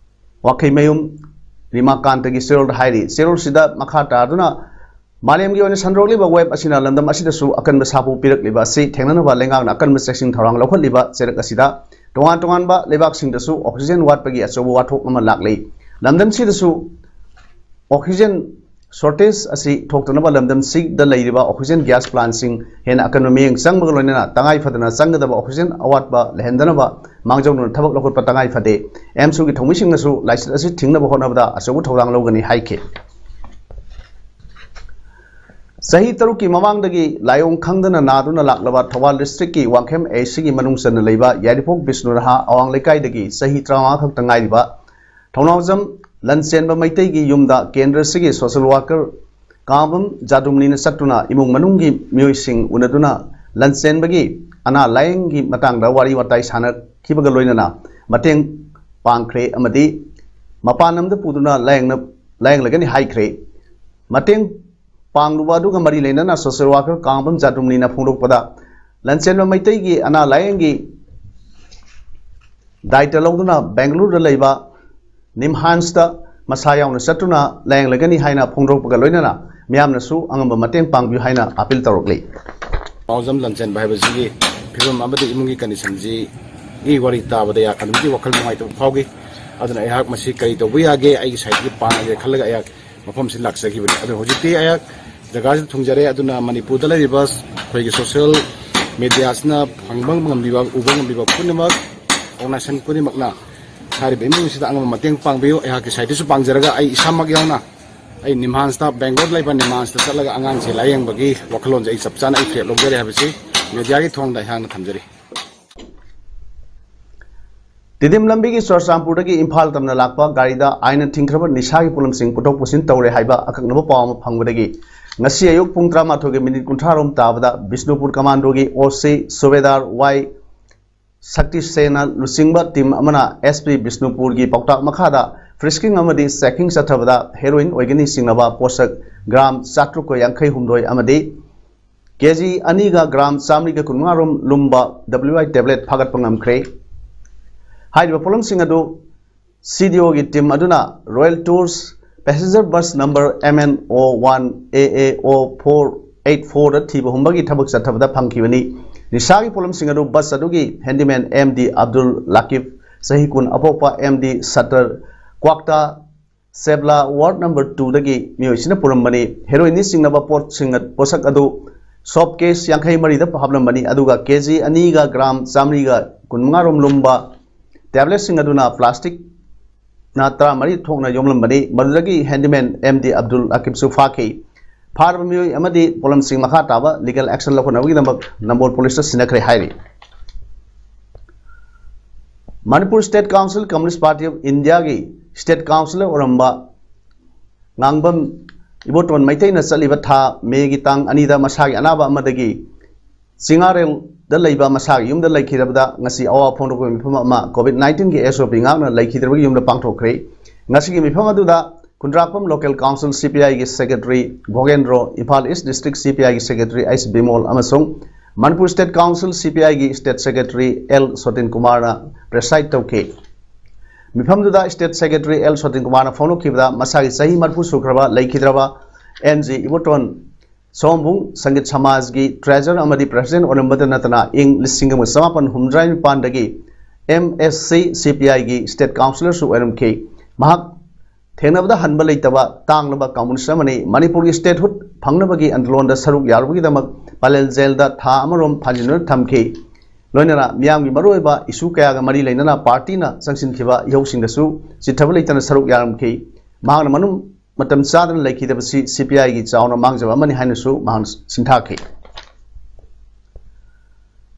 ꯋꯥꯈꯩꯃꯌꯨꯝ ꯔꯤꯃꯥꯀꯥꯟꯇꯒꯤ ꯆꯦꯔꯣꯜꯗ ꯍꯥꯏꯔꯤ꯫ ꯆꯦꯔꯣꯜꯁꯤꯗ ꯃꯈꯥ ꯇꯥꯗꯨꯅ ꯃꯥꯂꯦꯝꯒꯤ ꯑꯣꯏꯅ ꯁꯟꯗꯣꯔꯛꯂꯤꯕ wave ꯑꯁꯤꯅ ꯂꯝꯗꯝ ꯑꯁꯤꯗꯁꯨ ꯑꯀꯟꯕ ꯁꯥꯐꯨ ꯄꯤꯔꯛꯂꯤꯕ ꯑꯁꯤ ꯊꯦꯡꯅꯅꯕ ꯂꯩꯉꯥꯛꯅ ꯑꯀꯟꯕ ꯆꯦꯛꯁꯤꯟ ꯊꯧꯔꯥꯡ ꯂꯧꯈꯠꯂꯤꯕ ꯆꯩꯔꯛ ꯑꯁꯤꯗ ꯇꯣꯉꯥꯟ ꯇꯣꯉꯥꯟꯕ ꯂꯩꯕꯥꯛꯁꯤꯡꯗꯁꯨ oxygen ꯋꯥꯠꯄꯒꯤ ꯑꯆꯧꯕ ꯋꯥꯊꯣꯛ ꯑꯃ ꯂꯥꯛꯂꯤ꯫ ꯂꯝꯗꯝꯁꯤꯗꯁꯨ oxygen shortage ꯑꯁꯤ ꯊꯣꯛꯇꯅꯕ ꯂꯝꯗꯝꯁꯤꯗ ꯂꯩꯔꯤꯕ oxygen gas plantꯁꯤꯡ ꯍꯦꯟꯅ ꯑꯀꯟꯕ ꯃꯤꯠꯌꯦꯡ ꯆꯪꯕꯒ ꯂꯣꯏꯅꯅ ꯇꯉꯥꯏ ꯐꯗꯅ ꯆꯪꯒꯗꯕ oxygen ꯑꯋꯥꯠꯄ ꯂꯩꯍꯟꯗꯅꯕ ꯃꯥꯡꯖꯧꯅꯅ ꯊꯕꯛ ꯂꯧꯈꯠꯄ ꯇꯉꯥꯏ ꯐꯗꯦ꯫ AMSUꯒꯤ ꯊꯧꯃꯤꯁꯤꯡꯅꯁꯨ ꯂꯥꯏꯆꯠ ꯑꯁꯤ ꯊꯤꯡꯅꯕ ꯍꯣꯠꯅꯕꯗ ꯑꯆꯧꯕ ꯊꯧꯗꯥꯡ ꯂꯧꯒꯅꯤ ꯍꯥꯏꯈꯤ꯫ ꯆꯍꯤ ꯇꯔꯨꯛꯀꯤ ꯃꯃꯥꯡꯗꯒꯤ ꯂꯥꯏꯑꯣꯡ ꯈꯪꯗꯅ ꯅꯥꯗꯨꯅ ꯂꯥꯛꯂꯕ ꯊꯧꯕꯥꯜ districtꯀꯤ ꯋꯥꯡꯈꯦꯝ ACꯒꯤ ꯃꯅꯨꯡ ꯆꯟꯅ ꯂꯩꯕ ꯌꯥꯏꯔꯤꯄꯣꯛ ꯕꯤꯁꯅꯨꯔꯍꯥ ꯑꯋꯥꯡ ꯂꯩꯀꯥꯏꯗꯒꯤ ꯆꯍꯤ ꯇꯔꯥꯃꯉꯥ ꯈꯛꯇ ꯉꯥꯏꯔꯤꯕ ꯊꯧꯅꯥꯎꯖꯝ ꯂꯟꯆꯦꯟꯕ ꯃꯩꯇꯩꯒꯤ ꯌꯨꯝꯗ ꯀꯦꯟꯗ꯭ꯔꯁꯤꯒꯤ social worker ꯀꯥꯡꯕꯝ ꯖꯥꯗꯨꯝꯅꯤꯅ ꯆꯠꯇꯨꯅ ꯏꯃꯨꯡ ꯃꯅꯨꯡꯒꯤ ꯃꯤꯑꯣꯏꯁꯤꯡ ꯎꯅꯗꯨꯅ ꯂꯟꯆꯦꯟꯕꯒꯤ ꯑꯅꯥ ꯂꯥꯌꯦꯡꯒꯤ ꯃꯇꯥꯡꯗ ꯋꯥꯔꯤ ꯋꯥꯇꯥꯏ ꯁꯥꯟꯅꯈꯤꯕꯒ ꯂꯣꯏꯅꯅ ꯃꯇꯦꯡ ꯄꯥꯡꯈ꯭ꯔꯦ ꯑꯃꯗꯤ ꯃꯄꯥꯟ ꯂꯝꯗ ꯄꯨꯗꯨꯅ ꯂꯥꯌꯦꯡꯅ-, ꯂꯥꯌꯦꯡꯂꯒꯅꯤ ꯍꯥꯏꯈ꯭ꯔꯦ꯫ ꯃꯇꯦꯡ ꯄꯥꯡꯂꯨꯕ ꯑꯗꯨꯒ ꯃꯔꯤ ꯂꯩꯅꯅ social worker ꯀꯥꯡꯕꯝ ꯖꯥꯗꯨꯝꯅꯤꯅ ꯐꯣꯡꯗꯣꯛꯄꯗ, ꯂꯟꯆꯦꯟꯕ ꯃꯩꯇꯩꯒꯤ ꯑꯅꯥ ꯂꯥꯌꯦꯡꯒꯤ ꯗꯥꯏꯇ ꯂꯧꯗꯨꯅ ꯕꯦꯡꯒꯂꯨꯔꯨꯗ ꯂꯩꯕ ꯅꯤꯝꯍꯥꯟꯁꯇ ꯃꯁꯥ ꯌꯥꯎꯅ ꯆꯠꯇꯨꯅ ꯂꯥꯌꯦꯡꯂꯒꯅꯤ ꯍꯥꯏꯅ ꯐꯣꯡꯗꯣꯔꯛꯄꯒ ꯂꯣꯏꯅꯅ ꯃꯤꯌꯥꯝꯅꯁꯨ ꯑꯉꯝꯕ ꯃꯇꯦꯡ ꯄꯥꯡꯕꯤꯌꯨ ꯍꯥꯏꯅ appeal ꯇꯧꯔꯛꯂꯤ꯫ ꯊꯧꯅꯥꯎꯖꯝ ꯂꯟꯆꯦꯟꯕ ꯍꯥꯏꯕꯁꯤꯒꯤ ꯐꯤꯕꯝ ꯑꯃꯗꯤ ꯏꯃꯨꯡꯒꯤ conditionꯁꯤꯒꯤ ꯋꯥꯔꯤ ꯇꯥꯕꯗ ꯑꯩꯍꯥꯛ ꯑꯗꯨꯛꯀꯤ ꯋꯥꯈꯜ ꯅꯨꯡꯉꯥꯏꯇꯕ ꯐꯥꯎꯈꯤ꯫ ꯑꯗꯨꯅ ꯑꯩꯍꯥꯛ ꯃꯁꯤ ꯀꯔꯤ ꯇꯧꯕ ꯌꯥꯒꯦ, ꯑꯩꯒꯤ sideꯒꯤ ꯄꯥꯡꯉꯒꯦ ꯈꯜꯂꯒ ꯑꯩꯍꯥꯛ ꯃꯐꯝꯁꯤ ꯂꯥꯛꯆꯈꯤꯕꯅꯤ꯫ ꯑꯗꯨ ꯍꯧꯖꯤꯛꯇꯤ ꯑꯩꯍꯥꯛ ꯖꯒꯥꯁꯤꯗ ꯊꯨꯡꯖꯔꯦ꯫ ꯑꯗꯨꯅ ꯃꯅꯤꯄꯨꯔꯗ ꯂꯩꯔꯤꯕ ꯑꯩꯈꯣꯏꯒꯤ ꯁꯣꯁꯤꯌꯦꯜ ꯃꯦꯗꯤꯌꯥꯁꯤꯅ ꯐꯪꯕ ꯉꯝꯕꯤꯕ, ꯎꯕ ꯉꯝꯕꯤꯕ ꯄꯨꯝꯅꯃꯛ, ꯑꯣꯔꯒꯅꯥꯏꯖꯦꯁꯟ ꯈꯨꯗꯤꯡꯃꯛꯅ ꯍꯥꯏꯔꯤꯕ ꯏꯃꯨꯡꯁꯤꯗ ꯑꯉꯝꯕ ꯃꯇꯦꯡ ꯄꯥꯡꯕꯤꯌꯨ꯫ ꯑꯩꯍꯥꯛꯀꯤ ꯁꯥꯏꯠꯇꯁꯨ ꯄꯥꯡꯖꯔꯒ ꯑꯩ ꯏꯁꯥꯃꯛ ꯌꯥꯎꯅ ꯑꯩ ꯅꯤꯝꯍꯥꯟꯁꯇ, ꯕꯦꯡꯒ꯭ꯂꯣꯔꯗ ꯂꯩꯕ ꯅꯤꯝꯍꯥꯟꯁꯇ ꯆꯠꯂꯒ ꯑꯉꯥꯡꯁꯦ ꯂꯥꯌꯦꯡꯕꯒꯤ ꯋꯥꯈꯜꯂꯣꯟꯁꯦ ꯑꯩ ꯆꯞ ꯆꯥꯅ ꯑꯩ ꯐꯤꯔꯦꯞ ꯂꯧꯖꯔꯦ ꯍꯥꯏꯕꯁꯤ ꯃꯦꯗꯤꯌꯥꯒꯤ ꯊꯣꯡꯗ ꯑꯩꯍꯥꯛꯅ ꯊꯝꯖꯔꯤ꯫ ꯇꯤꯗꯤꯝ ꯂꯝꯕꯤꯒꯤ ꯆꯨꯔꯆꯥꯟꯄꯨꯔꯗꯒꯤ ꯏꯝꯐꯥꯜ ꯇꯝꯅ ꯂꯥꯛꯄ ꯒꯥꯔꯤꯗ ꯑꯥꯏꯟꯅ ꯊꯤꯡꯈ꯭ꯔꯕ ꯅꯤꯁꯥꯒꯤ ꯄꯣꯠꯂꯝꯁꯤꯡ ꯄꯨꯊꯣꯛ ꯄꯨꯁꯤꯟ ꯇꯧꯔꯦ ꯍꯥꯏꯕ ꯑꯀꯛꯅꯕ ꯄꯥꯎ ꯑꯃ ꯐꯪꯕꯗꯒꯤ ꯉꯁꯤ ꯑꯌꯨꯛ ꯄꯨꯡ ꯇꯔꯥꯃꯥꯊꯣꯏꯒꯤ ꯃꯤꯅꯤꯠ ꯀꯨꯟꯊ꯭ꯔꯥ ꯔꯣꯝ ꯇꯥꯕꯗ ꯕꯤꯁꯅꯨꯄꯨꯔ ꯀꯃꯥꯟꯗꯣꯒꯤ ꯑꯣ ꯁꯤ ꯁꯨꯕꯦꯗꯥꯔ ꯋꯥꯏ ꯁꯛꯇꯤꯁꯦꯅ ꯂꯨꯆꯤꯡꯕ ꯇꯤꯝ ꯑꯃꯅ ꯑꯦꯁ ꯄꯤ ꯕꯤꯁꯅꯨꯄꯨꯔꯒꯤ ꯄꯥꯎꯇꯥꯛ ꯃꯈꯥꯗ ꯐ꯭ꯔꯤꯁꯀꯤꯡ ꯑꯃꯗꯤ ꯆꯦꯀꯤꯡ ꯆꯠꯊꯕꯗ ꯍꯦꯔꯣꯏꯟ ꯑꯣꯏꯒꯅꯤ ꯆꯤꯡꯅꯕ ꯄꯣꯠꯁꯛ ꯒ꯭ꯔꯥꯝ ꯆꯥꯇ꯭ꯔꯨꯛꯀ ꯌꯥꯡꯈꯩ ꯍꯨꯝꯗꯣꯏ ꯑꯃꯗꯤ ꯀꯦ ꯖꯤ ꯑꯅꯤꯒ ꯒ꯭ꯔꯥꯝ ꯆꯥꯃꯔꯤꯒ ꯀꯨꯟꯃꯉꯥ ꯔꯣꯝ ꯂꯨꯝꯕ ꯗꯕ꯭ꯂꯤꯎ ꯑꯥꯏ ꯇꯦꯕ꯭ꯂꯦꯠ ꯐꯥꯒꯠꯄ ꯉꯝꯈ꯭ꯔꯦ꯫ ꯍꯥꯏꯔꯤꯕ ꯄꯣꯠꯂꯝꯁꯤꯡ ꯑꯗꯨ ꯁꯤ ꯗꯤ ꯑꯣꯒꯤ ꯇꯤꯝ ꯑꯗꯨꯅ royal tours passenger bus number M N o one A A o four eight ꯐꯣꯔꯗ ꯊꯤꯕ ꯍꯨꯝꯕꯒꯤ ꯊꯕꯛ ꯆꯠꯊꯕꯗ ꯐꯪꯈꯤꯕꯅꯤ꯫ ꯅꯤꯁꯥꯒꯤ ꯄꯣꯠꯂꯝꯁꯤꯡ ꯑꯗꯨ ꯕꯁ ꯑꯗꯨꯒꯤ ꯍꯦꯟꯗꯤꯃꯦꯟ ꯑꯦꯝ ꯗꯤ ꯑꯕꯗꯨꯜ ꯂꯥꯀꯤꯕ, ꯆꯍꯤ ꯀꯨꯟ, ꯑꯄꯣꯛꯄ ꯑꯦꯝ ꯗꯤ ꯁꯠꯇꯔ, ꯀ꯭ꯋꯥꯛꯇꯥ ꯁꯦꯕ꯭ꯂꯥ ꯋꯥꯔꯗ ꯅꯝꯕꯔ ꯇꯨꯗꯒꯤ ꯃꯤꯑꯣꯏꯁꯤꯅ ꯄꯨꯔꯝꯕꯅꯤ꯫ ꯍꯦꯔꯣꯏꯟꯅ ꯆꯤꯡꯅꯕ ꯄꯣꯠꯁꯤꯡ, ꯄꯣꯠꯁꯛ ꯑꯗꯨ ꯁꯣꯞ ꯀꯦꯁ ꯌꯥꯡꯈꯩ ꯃꯔꯤꯗ ꯍꯥꯞꯂꯝꯕꯅꯤ, ꯑꯗꯨꯒ ꯀꯦ ꯖꯤ ꯑꯅꯤꯒ ꯒ꯭ꯔꯥꯝ ꯆꯥꯃꯔꯤꯒ ꯀꯨꯟꯃꯉꯥ ꯔꯣꯝ ꯂꯨꯝꯕ ꯇꯦꯕ꯭ꯂꯦꯠꯁꯤꯡ ꯑꯗꯨꯅ ꯄ꯭ꯂꯥꯁꯇꯤꯛꯅ ꯇꯔꯥꯃꯔꯤ ꯊꯣꯛꯅ ꯌꯣꯝꯂꯝꯕꯅꯤ꯫ ꯃꯗꯨꯗꯒꯤ ꯍꯦꯟꯗꯤꯃꯦꯟ ꯑꯦꯝ ꯗꯤ ꯑꯕꯗꯨꯜ ꯍꯀꯤꯝꯁꯨ ꯐꯥꯈꯤ꯫ ꯐꯥꯔꯕ ꯃꯤꯑꯣꯏ ꯑꯃꯗꯤ ꯄꯣꯠꯂꯝꯁꯤꯡ ꯃꯈꯥ ꯇꯥꯕ ꯂꯤꯒꯦꯜ ꯑꯦꯛꯁꯟ ꯂꯧꯈꯠꯅꯕꯒꯤꯗꯃꯛ ꯅꯝꯕꯣꯜ ꯄꯨꯂꯤꯁꯇ ꯁꯤꯟꯅꯈ꯭ꯔꯦ ꯍꯥꯏꯔꯤ꯫ Manipur state council communist party of ꯏꯟꯗꯤꯌꯥꯒꯤ ꯁ꯭ꯇꯦꯠ ꯀꯥꯎꯟꯁꯤꯂꯔ ꯑꯣꯏꯔꯝꯕ ꯉꯥꯡꯕꯝ ꯏꯕꯣꯇꯣꯟ ꯃꯩꯇꯩꯅ ꯆꯠꯂꯤꯕ ꯊꯥ ꯃꯦꯒꯤ ꯇꯥꯡ ꯑꯅꯤꯗ ꯃꯁꯥꯒꯤ ꯑꯅꯥꯕ ꯑꯃꯗꯒꯤ ꯆꯤꯉꯥꯔꯦꯜꯗ ꯂꯩꯕ ꯃꯁꯥꯒꯤ ꯌꯨꯝꯗ ꯂꯩꯈꯤꯗꯕꯗ ꯉꯁꯤ ꯑꯋꯥ ꯐꯣꯡꯗꯣꯛꯄꯒꯤ ꯃꯤꯐꯝ ꯑꯃ ꯀꯣꯚꯤꯗ ꯅꯥꯏꯟꯇꯤꯟꯒꯤ ꯑꯦꯁ ꯑꯣ ꯄꯤ ꯉꯥꯛꯅ ꯂꯩꯈꯤꯗ꯭ꯔꯕꯒꯤ ꯌꯨꯝꯗ ꯄꯥꯡꯊꯣꯛꯈ꯭ꯔꯦ꯫ ꯉꯁꯤꯒꯤ ꯃꯤꯐꯝ ꯑꯗꯨꯗ ꯈꯨꯟꯗ꯭ꯔꯥꯛꯄꯝ ꯂꯣꯀꯦꯜ ꯀꯥꯎꯟꯁꯤꯜ ꯁꯤ ꯄꯤ ꯑꯥꯏꯒꯤ ꯁꯦꯀ꯭ꯔꯦꯇꯔꯤ ꯚꯣꯒꯦꯟꯗ꯭ꯔꯣ, ꯏꯝꯐꯥꯜ ꯏꯁ꯭ꯠ ꯗꯤꯁꯇ꯭ꯔꯤꯛ ꯁꯤ ꯄꯤ ꯑꯥꯏꯒꯤ ꯁꯦꯀ꯭ꯔꯦꯇꯔꯤ ꯑꯩꯆ ꯕꯤꯃꯣꯜ ꯑꯃꯁꯨꯡ ꯃꯅꯤꯄꯨꯔ ꯁ꯭ꯇꯦꯠ ꯀꯥꯎꯟꯁꯤꯜ ꯁꯤ ꯄꯤ ꯑꯥꯏꯒꯤ ꯁ꯭ꯇꯦꯠ ꯁꯦꯀ꯭ꯔꯦꯇꯔꯤ ꯑꯦꯜ ꯁꯣꯇꯤꯟ ꯀꯨꯃꯥꯔꯅ ꯄ꯭ꯔꯦꯁꯥꯏꯗ ꯇꯧꯈꯤ꯫ ꯃꯤꯐꯝꯗꯨꯗ ꯁ꯭ꯇꯦꯠ ꯁꯦꯀ꯭ꯔꯦꯇꯔꯤ ꯑꯦꯜ ꯁꯣꯇꯤꯟ ꯀꯨꯃꯥꯔꯅ ꯐꯣꯡꯗꯣꯛꯈꯤꯕꯗ ꯃꯁꯥꯒꯤ ꯆꯍꯤ ꯃꯔꯤꯐꯨ ꯁꯨꯈ꯭ꯔꯕ ꯂꯩꯈꯤꯗ꯭ꯔꯕ ꯑꯦꯟ ꯖꯤ ꯏꯕꯣꯇꯣꯟ ꯁꯣꯝꯕꯨꯡ ꯁꯪꯒꯤꯠ ꯁꯃꯥꯖꯒꯤ ꯇ꯭ꯔꯦꯖꯔ ꯑꯃꯗꯤ ꯄ꯭ꯔꯦꯁꯤꯗꯦꯟ ꯑꯣꯏꯔꯝꯕꯇ ꯅꯠꯇꯅ ꯏꯪ ꯂꯤꯁꯤꯡ ꯑꯃ ꯆꯃꯥꯄꯟ ꯍꯨꯝꯐꯨꯇꯔꯥ ꯅꯤꯄꯥꯟꯗꯒꯤ ꯑꯦꯝ ꯑꯦꯁ ꯁꯤ ꯁꯤ ꯄꯤ ꯑꯥꯏꯒꯤ ꯁ꯭ꯇꯦꯠ ꯀꯥꯎꯟꯁꯤꯂꯔꯁꯨ ꯑꯣꯏꯔꯝꯈꯤ꯫ ꯃꯍꯥꯛ ꯊꯦꯡꯅꯕꯗ ꯍꯟꯕ ꯂꯩꯇꯕ ꯇꯥꯡꯂꯕ ꯀꯝꯃꯨꯅꯤꯁ ꯑꯃꯅꯤ꯫ ꯃꯅꯤꯄꯨꯔꯒꯤ statehood ꯐꯪꯅꯕꯒꯤ ꯑꯟꯗꯣꯂꯟꯗ ꯁꯔꯨꯛ ꯌꯥꯔꯨꯕꯒꯤꯗꯃꯛ ꯄꯂꯦꯜ ꯖꯦꯜꯗ ꯊꯥ ꯑꯃꯔꯣꯝ ꯐꯥꯖꯤꯟꯗꯨꯅ ꯊꯝꯈꯤ꯫ ꯂꯣꯏꯅꯅ ꯃꯤꯌꯥꯝꯒꯤ ꯃꯔꯨꯑꯣꯏꯕ issue ꯀꯌꯥꯒ ꯃꯔꯤ ꯂꯩꯅꯅ party ꯅ ꯆꯪꯁꯤꯟꯈꯤꯕ ꯏꯍꯧꯁꯤꯡꯗꯁꯨ ꯆꯤꯠꯊꯕ ꯂꯩꯇꯅ ꯁꯔꯨꯛ ꯌꯥꯔꯝꯈꯤ꯫ ꯃꯍꯥꯛꯅ ꯃꯅꯨꯡ ꯃꯇꯝ ꯆꯥꯗꯅ ꯂꯩꯈꯤꯗꯕꯁꯤ C P I ꯒꯤ ꯆꯥꯎꯅ ꯃꯥꯡꯖꯕ ꯑꯃꯅꯤ ꯍꯥꯏꯅꯁꯨ ꯃꯍꯥꯛꯅ ꯁꯤꯟꯊꯥꯈꯤ꯫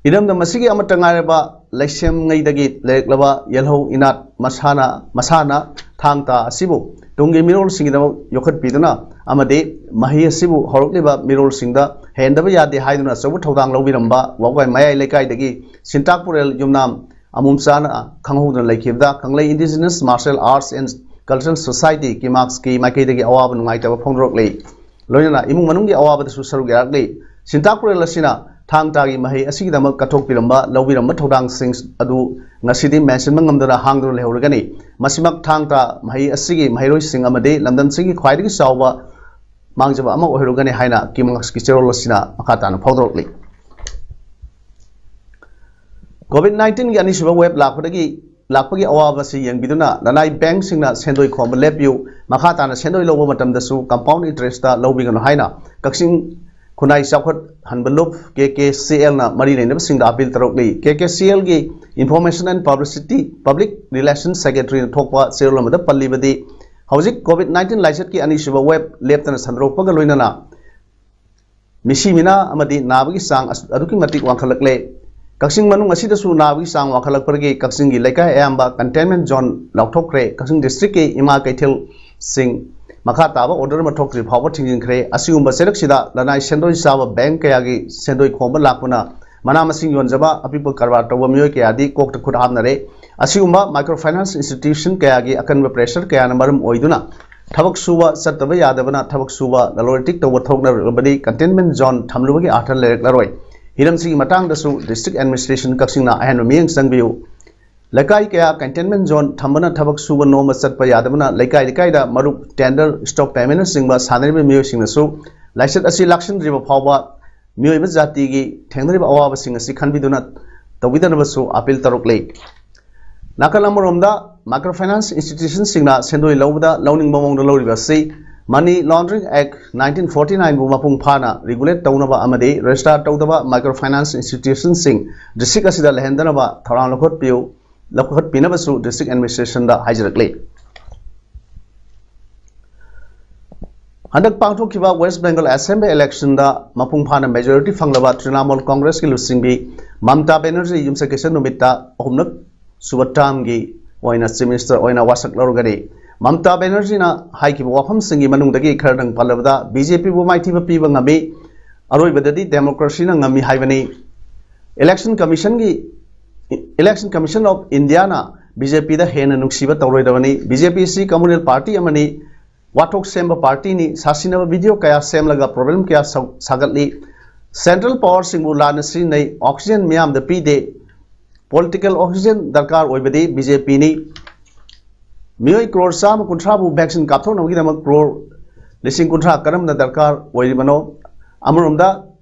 ꯏꯔꯝꯗꯝ ꯑꯁꯤꯒꯤ ꯑꯃꯠꯇ ꯉꯥꯏꯔꯕ ꯂꯩꯁꯦꯝꯉꯩꯗꯒꯤ ꯂꯩꯔꯛꯂꯕ ꯌꯦꯜꯍꯧ ꯏꯅꯥꯠ ꯃꯁꯥꯅ, ꯃꯁꯥꯅ ꯊꯥꯡ ꯇꯥ ꯑꯁꯤꯕꯨ ꯇꯨꯡꯒꯤ ꯃꯤꯔꯣꯜꯁꯤꯡꯒꯤꯗꯃꯛ ꯌꯣꯛꯈꯠꯄꯤꯗꯨꯅ ꯑꯃꯗꯤ ꯃꯍꯩ ꯑꯁꯤꯕꯨ ꯍꯧꯔꯛꯂꯤꯕ ꯃꯤꯔꯣꯜꯁꯤꯡꯗ ꯍꯦꯟꯗꯕ ꯌꯥꯗꯦ ꯍꯥꯏꯗꯨꯅ ꯑꯆꯧꯕ ꯊꯧꯗꯥꯡ ꯂꯧꯕꯤꯔꯝꯕ ꯋꯥꯕꯒꯥꯏ ꯃꯌꯥꯏ ꯂꯩꯀꯥꯏꯗꯒꯤ ꯁꯤꯟꯇꯥꯛꯄꯨꯔꯦꯜ ꯌꯨꯝꯅꯥꯝ ꯑꯃꯨꯝꯆꯥꯅ ꯈꯪꯍꯧꯗꯅ ꯂꯩꯈꯤꯕꯗ ꯀꯪꯂꯩ Indigenous Martial Arts and Cultural Society, ꯀꯤꯃꯥꯛꯁꯀꯤ ꯃꯥꯏꯀꯩꯗꯒꯤ ꯑꯋꯥꯕ ꯅꯨꯡꯉꯥꯏꯇꯕ ꯐꯣꯡꯗꯣꯔꯛꯂꯤ꯫ ꯂꯣꯏꯅꯅ ꯏꯃꯨꯡ ꯃꯅꯨꯡꯒꯤ ꯑꯋꯥꯕꯗꯁꯨ ꯁꯔꯨꯛ ꯌꯥꯔꯛꯂꯤ꯫ ꯁꯤꯟꯇꯥꯛꯄꯨꯔꯦꯜ ꯑꯁꯤꯅ ꯊꯥꯡ ꯇꯥꯒꯤ ꯃꯍꯩ ꯑꯁꯤꯒꯤꯗꯃꯛ ꯀꯠꯊꯣꯛꯄꯤꯔꯝꯕ, ꯂꯧꯕꯤꯔꯝꯕ ꯊꯧꯗꯥꯡꯁꯤꯡ ꯑꯗꯨ ꯉꯁꯤꯗꯤ ꯃꯦꯟꯁꯤꯟꯕ ꯉꯝꯗꯅ ꯍꯥꯡꯗꯨꯅ ꯂꯩꯍꯧꯔꯒꯅꯤ꯫ ꯃꯁꯤꯃꯛ ꯊꯥꯡ ꯇꯥ ꯃꯍꯩ ꯑꯁꯤꯒꯤ ꯃꯍꯩꯔꯣꯏꯁꯤꯡ ꯑꯃꯗꯤ ꯂꯝꯗꯝꯁꯤꯒꯤ ꯈ꯭ꯋꯥꯏꯗꯒꯤ ꯆꯥꯎꯕ ꯃꯥꯡꯖꯕ ꯑꯃ ꯑꯣꯏꯍꯧꯔꯒꯅꯤ ꯍꯥꯏꯅ ꯀꯤꯃꯥꯛꯁꯀꯤ ꯆꯦꯔꯣꯜ ꯑꯁꯤꯅ ꯃꯈꯥ ꯇꯥꯅ ꯐꯣꯡꯗꯣꯔꯛꯂꯤ꯫ COVID nineteen ꯒꯤ ꯑꯅꯤꯁꯨꯕ wave ꯂꯥꯛꯄꯗꯒꯤ, ꯂꯥꯛꯄꯒꯤ ꯑꯋꯥꯕ ꯑꯁꯤ ꯌꯦꯡꯕꯤꯗꯨꯅ ꯂꯅꯥꯏ bank ꯁꯤꯡꯅ ꯁꯦꯟꯗꯣꯏ ꯈꯣꯝꯕ ꯂꯦꯞꯄꯤꯌꯨ, ꯃꯈꯥ ꯇꯥꯅ ꯁꯦꯟꯗꯣꯏ ꯂꯧꯕ ꯃꯇꯝꯗꯁꯨ compound interest ꯂꯧꯕꯤꯒꯅꯨ ꯍꯥꯏꯅ ꯀꯛꯆꯤꯡ ꯈꯨꯟꯅꯥꯏ ꯆꯥꯎꯈꯠꯍꯟꯕ ꯂꯨꯞ, K K C L ꯅ ꯃꯔꯤ ꯂꯩꯅꯕꯁꯤꯡꯗ appeal ꯇꯧꯔꯛꯂꯤ꯫ K K C L ꯒꯤ Information and Publicity, Public Relations Secretary ꯅ ꯊꯣꯛꯄ ꯆꯦꯔꯣꯜ ꯑꯃꯗ ꯄꯜꯂꯤꯕꯗꯤ, ꯍꯧꯖꯤꯛ COVID nineteen ꯂꯥꯏꯆꯠꯀꯤ ꯑꯅꯤꯁꯨꯕ wave ꯂꯦꯞꯇꯅ ꯁꯟꯗꯣꯔꯛꯄꯒ ꯂꯣꯏꯅꯅ ꯃꯤꯁꯤ ꯃꯤꯅꯥ ꯑꯃꯗꯤ ꯅꯥꯕꯒꯤ ꯆꯥꯡ ꯑꯁ-, ꯑꯗꯨꯛꯀꯤ ꯃꯇꯤꯛ ꯋꯥꯡꯈꯠꯂꯛꯂꯦ꯫ ꯀꯛꯆꯤꯡ ꯃꯅꯨꯡ ꯑꯁꯤꯗꯁꯨ ꯅꯥꯕꯒꯤ ꯆꯥꯡ ꯋꯥꯡꯈꯠꯂꯛꯄꯗꯒꯤ ꯀꯛꯆꯤꯡꯒꯤ ꯂꯩꯀꯥꯏ ꯑꯌꯥꯝꯕ containment zone ꯂꯥꯎꯊꯣꯛꯈ꯭ꯔꯦ꯫ ꯀꯛꯆꯤꯡ district ꯀꯤ ꯏꯃꯥ ꯀꯩꯊꯦꯜꯁꯤꯡ ꯃꯈꯥ ꯇꯥꯕ order ꯑꯃ ꯊꯣꯛꯇ꯭ꯔꯤ ꯐꯥꯎꯕ ꯊꯤꯡꯖꯤꯟꯈ꯭ꯔꯦ꯫ ꯑꯁꯤꯒꯨꯝꯕ ꯆꯩꯔꯛꯁꯤꯗ ꯂꯅꯥꯏ ꯁꯦꯟꯗꯣꯏ ꯆꯥꯕ bank ꯀꯌꯥꯒꯤ ꯁꯦꯟꯗꯣꯏ ꯈꯣꯝꯕ ꯂꯥꯛꯄꯅ ꯃꯅꯥ ꯃꯁꯤꯡ ꯌꯣꯟꯖꯕ, ꯑꯄꯤꯛꯄ ꯀꯔꯕꯥꯔ ꯇꯧꯕ ꯃꯤꯑꯣꯏ ꯀꯌꯥꯗꯤ ꯀꯣꯛꯇ ꯈꯨꯠ ꯍꯥꯞꯅꯔꯦ꯫ ꯑꯁꯤꯒꯨꯝꯕ microfinance institution ꯀꯌꯥꯒꯤ ꯑꯀꯟꯕ pressure ꯀꯌꯥꯅ ꯃꯔꯝ ꯑꯣꯏꯗꯨꯅ ꯊꯕꯛ ꯁꯨꯕ ꯆꯠꯇꯕ ꯌꯥꯗꯕꯅ ꯊꯕꯛ ꯁꯨꯕ ꯂꯂꯣꯟ ꯏꯇꯤꯛ ꯇꯧꯕ ꯊꯣꯛꯅꯔꯛꯂꯕꯗꯤ containment zone ꯊꯝꯂꯨꯕꯒꯤ ꯑꯥꯔꯊ ꯂꯩꯔꯛꯂꯔꯣꯏ꯫ ꯍꯤꯔꯝꯁꯤꯒꯤ ꯃꯇꯥꯡꯗꯁꯨ district administration ꯀꯛꯆꯤꯡꯅ ꯑꯍꯦꯟꯕ ꯃꯤꯠꯌꯦꯡ ꯆꯪꯕꯤꯌꯨ꯫ ꯂꯩꯀꯥꯏ ꯀꯌꯥ containment zone ꯊꯝꯕꯅ ꯊꯕꯛ ꯁꯨꯕ ꯅꯣꯝꯕ ꯆꯠꯄ ꯌꯥꯗꯕꯅ ꯂꯩꯀꯥꯏ ꯂꯩꯀꯥꯏꯗ ꯃꯔꯨꯞ, tender, stock payment ꯅꯆꯤꯡꯕ ꯁꯥꯟꯅꯔꯤꯕ ꯃꯤꯑꯣꯏꯁꯤꯡꯅꯁꯨ ꯂꯥꯏꯆꯠ ꯑꯁꯤ ꯂꯥꯛꯁꯤꯟꯗ꯭ꯔꯤꯕ ꯐꯥꯎꯕ ꯃꯤꯑꯣꯏꯕ ꯖꯥꯇꯤꯒꯤ ꯊꯦꯡꯅꯔꯤꯕ ꯑꯋꯥꯕꯁꯤꯡ ꯑꯁꯤ ꯈꯟꯕꯤꯗꯨꯅ ꯇꯧꯕꯤꯗꯅꯕꯁꯨ appeal ꯇꯧꯔꯛꯂꯤ꯫ ꯅꯥꯀꯜ ꯑꯃꯔꯣꯝꯗ Microfinance institutionꯁꯤꯡꯅ ꯁꯦꯟꯗꯣꯏ ꯂꯧꯕꯗ ꯂꯧꯅꯤꯡꯕ ꯃꯑꯣꯡꯗ ꯂꯧꯔꯤꯕ ꯑꯁꯤ Money Laundering Act nineteen forty nineꯕꯨ ꯃꯄꯨꯡ ꯐꯥꯅ regulate ꯇꯧꯅꯕ ꯑꯃꯗꯤ register ꯇꯧꯗꯕ microfinance institutionꯁꯤꯡ district ꯑꯁꯤꯗ ꯂꯩꯍꯟꯗꯅꯕ ꯊꯧꯔꯥꯡ ꯂꯧꯈꯠꯄꯤꯌꯨ, ꯂꯧꯈꯠꯄꯤꯅꯕꯁꯨ district administrationꯗ ꯍꯥꯏꯖꯔꯛꯂꯤ꯫ ꯍꯟꯗꯛ ꯄꯥꯡꯊꯣꯛꯈꯤꯕ West Bengal Assembly electionꯗ ꯃꯄꯨꯡ ꯐꯥꯅ majority ꯐꯪꯂꯕ Trinamool Congressꯀꯤ ꯂꯨꯆꯤꯡꯕꯤ ꯃꯝꯇꯥ ꯕꯦꯅꯔꯖꯤ ꯌꯨꯝꯁꯀꯩꯁ ꯅꯨꯃꯤꯠꯇ ꯑꯍꯨꯝꯂꯛ ꯁꯨꯕ termꯒꯤ ꯑꯣꯏꯅ Chief Minister ꯑꯣꯏꯅ ꯋꯥꯁꯛ ꯂꯧꯔꯒꯅꯤ꯫ ꯃꯝꯇꯥ ꯕꯦꯅꯔꯖꯤꯅ ꯍꯥꯏꯈꯤꯕ ꯋꯥꯐꯝꯁꯤꯡꯒꯤ ꯃꯅꯨꯡꯗꯒꯤ ꯈꯔꯗꯪ ꯄꯜꯂꯕꯗ, BJPꯕꯨ ꯃꯥꯏꯊꯤꯕ ꯄꯤꯕ ꯉꯝꯃꯤ, ꯑꯔꯣꯏꯕꯗꯗꯤ democracyꯅ ꯉꯝꯃꯤ ꯍꯥꯏꯕꯅꯤ꯫ Election Commissionꯒꯤ, Election Commission of Indiaꯅ BJPꯗ ꯍꯦꯟꯅ ꯅꯨꯡꯁꯤꯕ ꯇꯧꯔꯣꯏꯗꯕꯅꯤ꯫ BJP ꯑꯁꯤ communal party ꯑꯃꯅꯤ, ꯋꯥꯊꯣꯛ ꯁꯦꯝꯕ partyꯅꯤ, ꯁꯥꯁꯤꯟꯅꯕ video ꯀꯌꯥ ꯁꯦꯝꯂꯒ problem ꯀꯌꯥ ꯁꯧ-, ꯁꯥꯒꯠꯂꯤ꯫ Central powerꯁꯤꯡꯕꯨ ꯂꯥꯟꯅ ꯁꯤꯖꯤꯟꯅꯩ, oxygen ꯃꯤꯌꯥꯝꯗ ꯄꯤꯗꯦ꯫ Political oxygen ꯗꯔꯀꯥꯔ ꯑꯣꯏꯕꯗꯤ BJPꯅꯤ꯫ ꯃꯤꯑꯣꯏ crore ꯆꯥꯝꯃ ꯀꯨꯟꯊ꯭ꯔꯥꯕꯨ vaccine ꯀꯥꯞꯊꯣꯛꯅꯕꯒꯤꯗꯃꯛ crore ꯂꯤꯁꯤꯡ ꯀꯨꯟꯊ꯭ꯔꯥ ꯀꯔꯝꯅ ꯗꯔꯀꯥꯔ ꯑꯣꯏꯔꯤꯕꯅꯣ? ꯑꯃꯔꯣꯝꯗ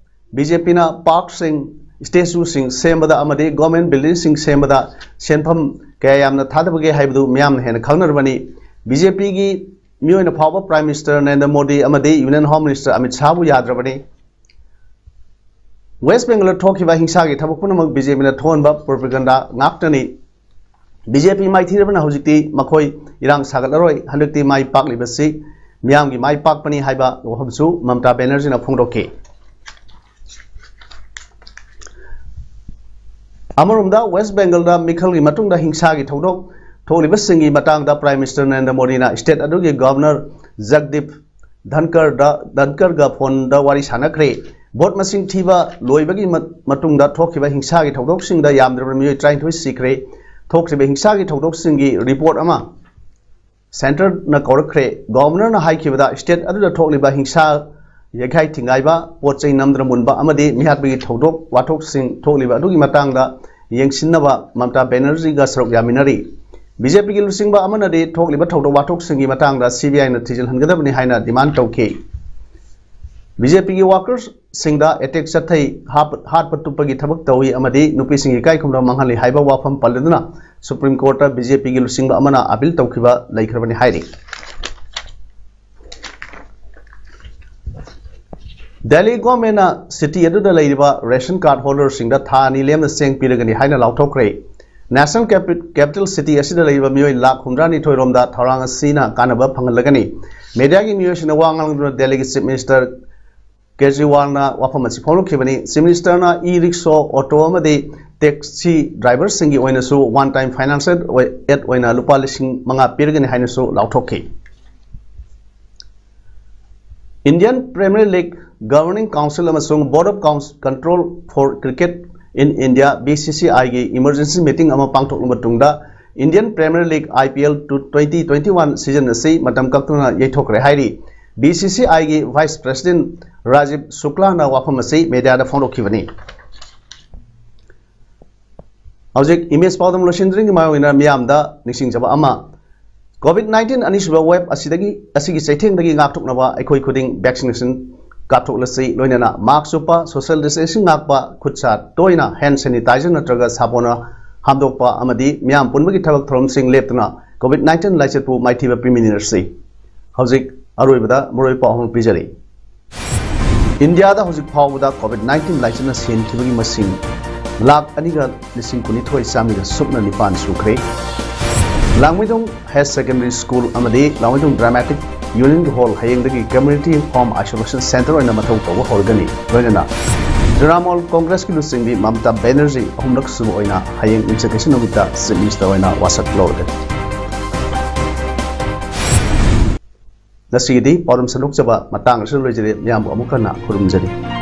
BJPꯅ parkꯁꯤꯡ, statueꯁꯤꯡ ꯁꯦꯝꯕꯗ ꯑꯃꯗꯤ government buildingꯁꯤꯡ ꯁꯦꯝꯕꯗ ꯁꯦꯟꯐꯝ ꯀꯌꯥ ꯌꯥꯝꯅ ꯊꯥꯗꯕꯒꯦ ꯍꯥꯏꯕꯗꯨ ꯃꯤꯌꯥꯝꯅ ꯍꯦꯟꯅ ꯈꯪꯅꯔꯕꯅꯤ꯫ BJPꯒꯤ ꯃꯤꯑꯣꯏꯅ ꯐꯥꯎꯕ Prime Minister ꯅꯔꯦꯟꯗ꯭ꯔ ꯃꯣꯗꯤ ꯑꯃꯗꯤ Union Home Minister Amit ꯁꯥꯍꯕꯨ ꯌꯥꯗ꯭ꯔꯕꯅꯤ꯫ West Bengalꯗ ꯊꯣꯛꯈꯤꯕ ꯍꯤꯡꯁꯥꯒꯤ ꯊꯕꯛ ꯄꯨꯝꯅꯃꯛ BJPꯅ ꯊꯣꯛꯍꯟꯕ propaganda ꯉꯥꯛꯇꯅꯤ꯫ BJP ꯃꯥꯏꯊꯤꯔꯕꯅ ꯍꯧꯖꯤꯛꯇꯤ ꯃꯈꯣꯏ ꯏꯔꯥꯡ ꯁꯥꯒꯠꯂꯔꯣꯏ, ꯍꯟꯗꯛꯇꯤ ꯃꯥꯏ ꯄꯥꯛꯂꯤꯕꯁꯤ ꯃꯤꯌꯥꯝꯒꯤ ꯃꯥꯏ ꯄꯥꯛꯄꯅꯤ ꯍꯥꯏꯕ ꯋꯥꯐꯝꯁꯨ ꯃꯝꯇꯥ ꯕꯦꯅꯔꯖꯤꯅ ꯐꯣꯡꯗꯣꯛꯈꯤ꯫ ꯑꯃꯔꯣꯝꯗ West Bengalꯗ ꯃꯤꯈꯜꯒꯤ ꯃꯇꯨꯡꯗ ꯍꯤꯡꯁꯥꯒꯤ ꯊꯧꯗꯣꯛ ꯊꯣꯛꯂꯤꯕꯁꯤꯡꯒꯤ ꯃꯇꯥꯡꯗ Prime Minister ꯅꯔꯦꯟꯗ꯭ꯔ ꯃꯣꯗꯤꯅ state ꯑꯗꯨꯒꯤ Governor ꯖꯒꯗꯤꯞ ꯙꯟꯀꯔꯗ, ꯙꯟꯀꯔꯒ phoneꯗ ꯋꯥꯔꯤ ꯁꯥꯟꯅꯈ꯭ꯔꯦ꯫ Vote ꯃꯁꯤꯡ ꯊꯤꯕ ꯂꯣꯏꯕꯒꯤ ꯃ-, ꯃꯇꯨꯡꯗ ꯊꯣꯛꯈꯤꯕ ꯍꯤꯡꯁꯥꯒꯤ ꯊꯧꯗꯣꯛꯁꯤꯡꯗ ꯌꯥꯝꯗ꯭ꯔꯕꯗ ꯃꯤꯑꯣꯏ ꯇꯔꯥꯅꯤꯊꯣꯏ ꯁꯤꯈ꯭ꯔꯦ꯫ ꯊꯣꯛꯈ꯭ꯔꯤꯕ ꯍꯤꯡꯁꯥꯒꯤ ꯊꯧꯗꯣꯛꯁꯤꯡꯒꯤ report ꯑꯃ centreꯅ ꯀꯧꯔꯛꯈ꯭ꯔꯦ꯫ Governorꯅ ꯍꯥꯏꯈꯤꯕꯗ, state ꯑꯗꯨꯗ ꯊꯣꯛꯂꯤꯕ ꯍꯤꯡꯁꯥ, ꯌꯩꯈꯥꯏ ꯊꯤꯡꯒꯥꯏꯕ, ꯄꯣꯠ ꯆꯩ ꯅꯝꯗꯨꯅ ꯃꯨꯟꯕ ꯑꯃꯗꯤ ꯃꯤꯍꯥꯠꯄꯒꯤ ꯊꯧꯗꯣꯛ ꯋꯥꯊꯣꯛꯁꯤꯡ ꯊꯣꯛꯂꯤꯕ ꯑꯗꯨꯒꯤ ꯃꯇꯥꯡꯗ ꯌꯦꯡꯁꯤꯟꯅꯕ ꯃꯝꯇꯥ ꯕꯦꯅꯔꯖꯤꯒ ꯁꯔꯨꯛ ꯌꯥꯃꯤꯟꯅꯔꯤ꯫ BJPꯒꯤ ꯂꯨꯆꯤꯡꯕ ꯑꯃꯅꯗꯤ ꯊꯣꯛꯂꯤꯕ ꯊꯧꯗꯣꯛ ꯋꯥꯊꯣꯛꯁꯤꯡꯒꯤ ꯃꯇꯥꯡꯗ CBIꯅ ꯊꯤꯖꯤꯜꯍꯟꯒꯗꯕꯅꯤ ꯍꯥꯏꯅ demand ꯇꯧꯈꯤ꯫ BJPꯒꯤ workersꯁꯤꯡꯗ attack ꯆꯠꯊꯩ, ꯍꯥꯞ-, ꯍꯥꯠꯄ ꯇꯨꯞꯄꯒꯤ ꯊꯕꯛ ꯇꯧꯏ ꯑꯃꯗꯤ ꯅꯨꯄꯤꯁꯤꯡꯒꯤ ꯏꯀꯥꯏ ꯈꯨꯝꯅꯕ ꯃꯥꯡꯍꯜꯂꯤ ꯍꯥꯏꯕ ꯋꯥꯐꯝ ꯄꯜꯂꯗꯨꯅ ꯁꯨꯄ꯭ꯔꯤꯝ ꯀꯣꯔꯠꯇ ꯕꯤ ꯖꯦ ꯄꯤꯒꯤ ꯂꯨꯆꯤꯡꯕ ꯑꯃꯅ ꯑꯥꯄꯤꯜ ꯇꯧꯈꯤꯕ ꯂꯩꯈ꯭ꯔꯕꯅꯤ ꯍꯥꯏꯔꯤ꯫ ꯗꯦꯜꯂꯤ ꯒꯣꯔꯃꯦꯟꯅ ꯁꯤꯇꯤ ꯑꯗꯨꯗ ꯂꯩꯔꯤꯕ ꯔꯦꯁꯟ ꯀꯥꯔꯗ ꯍꯣꯜꯗꯔꯁꯤꯡꯗ ꯊꯥ ꯑꯅꯤ ꯂꯦꯝꯅ ꯆꯦꯡ ꯄꯤꯔꯒꯅꯤ ꯍꯥꯏꯅ ꯂꯥꯎꯊꯣꯛꯈ꯭ꯔꯦ꯫ ꯅꯦꯁꯅꯦꯜ ꯀꯦꯄꯤ-, ꯀꯦꯄꯤꯇꯦꯜ ꯁꯤꯇꯤ ꯑꯁꯤꯗ ꯂꯩꯔꯤꯕ ꯃꯤꯑꯣꯏ ꯂꯥꯈ ꯍꯨꯝꯗ꯭ꯔꯥꯅꯤꯊꯣꯏ ꯔꯣꯝꯗ ꯊꯧꯔꯥꯡ ꯑꯁꯤꯅ ꯀꯥꯟꯅꯕ ꯐꯪꯍꯜꯂꯒꯅꯤ꯫ ꯃꯦꯗꯤꯌꯥꯒꯤ ꯃꯤꯑꯣꯏꯁꯤꯡꯅ ꯋꯥ ꯉꯥꯡꯗꯨꯅ ꯗꯦꯜꯂꯤꯒꯤ ꯆꯤꯐ ꯃꯤꯅꯤꯁꯇꯔ ꯀꯦꯖꯔꯤꯋꯥꯜꯅ ꯋꯥꯐꯝ ꯑꯁꯤ ꯐꯣꯡꯗꯣꯛꯈꯤꯕꯅꯤ꯫ ꯆꯤꯐ ꯃꯤꯅꯤꯁꯇꯔꯅ ꯏ ꯔꯤꯛꯁꯣ, ꯑꯣꯇꯣ ꯑꯃꯗꯤ ꯇꯦꯛꯁꯤ ꯗ꯭ꯔꯥꯏꯚꯔꯁꯤꯡꯒꯤ ꯑꯣꯏꯅꯁꯨ ꯋꯥꯟ ꯇꯥꯏꯝ ꯐꯥꯏꯅꯥꯟꯁꯤꯌꯦꯜ ꯑꯦꯗ ꯑꯣꯏꯅ ꯂꯨꯄꯥ ꯂꯤꯁꯤꯡ ꯃꯉꯥ ꯄꯤꯔꯒꯅꯤ ꯍꯥꯏꯅꯁꯨ ꯂꯥꯎꯊꯣꯛꯈꯤ꯫ Indian Premier League Governing Council ꯑꯃꯁꯨꯡ Board of Cons-, Control for Cricket in India, B C C I ꯒꯤ emergency meeting ꯑꯃ ꯄꯥꯡꯊꯣꯛꯂꯕ ꯃꯇꯨꯡꯗ Indian Premier League, I P L, twenty twenty-one season ꯑꯁꯤ ꯃꯇꯝ ꯀꯛꯇꯅ ꯌꯩꯊꯣꯛꯈ꯭ꯔꯦ ꯍꯥꯏꯔꯤ꯫ B C C I ꯒꯤ Vice President Rajiv ꯁꯨꯀ꯭ꯂꯥꯅ ꯋꯥꯐꯝ ꯑꯁꯤ ꯃꯦꯗꯤꯌꯥꯗ ꯐꯣꯡꯗꯣꯛꯈꯤꯕꯅꯤ꯫ ꯍꯧꯖꯤꯛ ꯏꯃꯦꯖ ꯄꯥꯎꯗꯝ ꯂꯣꯏꯁꯤꯟꯗ꯭ꯔꯤꯉꯩ ꯃꯃꯥꯡ ꯑꯣꯏꯅ ꯃꯤꯌꯥꯝꯗ ꯅꯤꯡꯁꯤꯡꯖꯕ ꯑꯃ, ꯀꯣꯚꯤꯗ ꯅꯥꯏꯟꯇꯤꯟ ꯑꯅꯤꯁꯨꯕ ꯋꯦꯕ ꯑꯁꯤꯗꯒꯤ, ꯑꯁꯤꯒꯤ ꯆꯩꯊꯦꯡꯗꯒꯤ ꯉꯥꯛꯊꯣꯛꯅꯕ ꯑꯩꯈꯣꯏ ꯈꯨꯗꯤꯡ ꯚꯦꯛꯁꯤꯅꯦꯁꯟ ꯀꯥꯞꯊꯣꯛꯂꯁꯤ, ꯂꯣꯏꯅꯅ ꯃꯥꯁ꯭ꯛ ꯎꯞꯄ, ꯁꯣꯁꯤꯌꯦꯜ ꯗꯤꯁꯇꯦꯟꯁꯤꯡ ꯉꯥꯛꯄ, ꯈꯨꯠ ꯁꯥ ꯇꯣꯏꯅ ꯍꯦꯟ ꯁꯦꯅꯤꯇꯥꯏꯖꯔ ꯅꯠꯇ꯭ꯔꯒ ꯁꯥꯄꯣꯟꯅ ꯍꯥꯝꯗꯣꯛꯄ ꯑꯃꯗꯤ ꯃꯤꯌꯥꯝ ꯄꯨꯟꯕꯒꯤ ꯊꯕꯛ ꯊꯧꯔꯝꯁꯤꯡ ꯂꯦꯞꯇꯅ ꯀꯣꯚꯤꯗ ꯅꯥꯏꯟꯇꯤꯟ ꯂꯥꯏꯆꯠꯄꯨ ꯃꯥꯏꯊꯤꯕ ꯄꯤꯃꯤꯟꯅꯔꯁꯤ꯫ ꯍꯧꯖꯤꯛ ꯑꯔꯣꯏꯕꯗ ꯃꯔꯨꯑꯣꯏꯕ ꯄꯥꯎ ꯑꯃ ꯄꯤꯖꯔꯤ꯫ ꯏꯟꯗꯤꯌꯥꯗ ꯍꯧꯖꯤꯛ ꯐꯥꯎꯕꯗ ꯀꯣꯚꯤꯗ ꯅꯥꯏꯟꯇꯤꯟ ꯂꯥꯏꯆꯠꯅ ꯁꯤꯍꯟꯈꯤꯕꯒꯤ ꯃꯁꯤꯡ ꯂꯥꯈ ꯑꯅꯤꯒ ꯂꯤꯁꯤꯡ ꯀꯨꯟꯅꯤꯊꯣꯏ ꯆꯥꯝꯃꯔꯤꯒ ꯁꯨꯞꯅ ꯅꯤꯄꯥꯟ ꯁꯨꯈ꯭ꯔꯦ꯫ ꯂꯥꯡꯃꯩꯗꯣꯡ ꯍꯥꯌꯔ ꯁꯦꯀꯦꯟꯗꯔꯤ ꯁ꯭ꯀꯨꯜ ꯑꯃꯗꯤ ꯂꯥꯡꯃꯩꯗꯣꯡ ꯗ꯭ꯔꯥꯃꯥꯇꯤꯛ ꯌꯨꯅꯤꯌꯟꯒꯤ ꯍꯣꯜ ꯍꯌꯦꯡꯗꯒꯤ ꯀꯝꯃ꯭ꯌꯨꯅꯤꯇꯤ ꯍꯣꯝ ꯑꯥꯏꯁꯣꯂꯦꯁꯟ ꯁꯦꯟꯇꯔ ꯑꯣꯏꯅ ꯃꯊꯧ ꯇꯧꯕ ꯍꯧꯔꯒꯅꯤ꯫ ꯂꯣꯏꯅꯅ ꯇ꯭ꯔꯤꯅꯥꯃꯣꯜ ꯀꯣꯡꯒ꯭ꯔꯦꯁꯀꯤ ꯂꯨꯆꯤꯡꯕꯤ ꯃꯃꯇꯥ ꯕꯦꯅꯔꯖꯤ ꯑꯍꯨꯝꯂꯛ ꯁꯨꯕ ꯑꯣꯏꯅ ꯍꯌꯦꯡ ꯌꯨꯝꯁꯀꯩꯁ ꯅꯨꯃꯤꯠꯇ ꯆꯤꯐ ꯃꯤꯅꯤꯁꯇꯔ ꯑꯣꯏꯅ ꯋꯥꯁꯛ ꯂꯧꯔꯒꯅꯤ꯫ ꯉꯁꯤꯒꯤꯗꯤ ꯄꯥꯎꯗꯝ ꯁꯟꯗꯣꯛꯆꯕ ꯃꯇꯥꯡ ꯑꯁꯤꯗ ꯂꯣꯏꯖꯔꯦ꯫ ꯃꯌꯥꯝꯕꯨ ꯑꯃꯨꯛ ꯍꯟꯅ ꯈꯨꯔꯨꯝꯖꯔꯤ꯫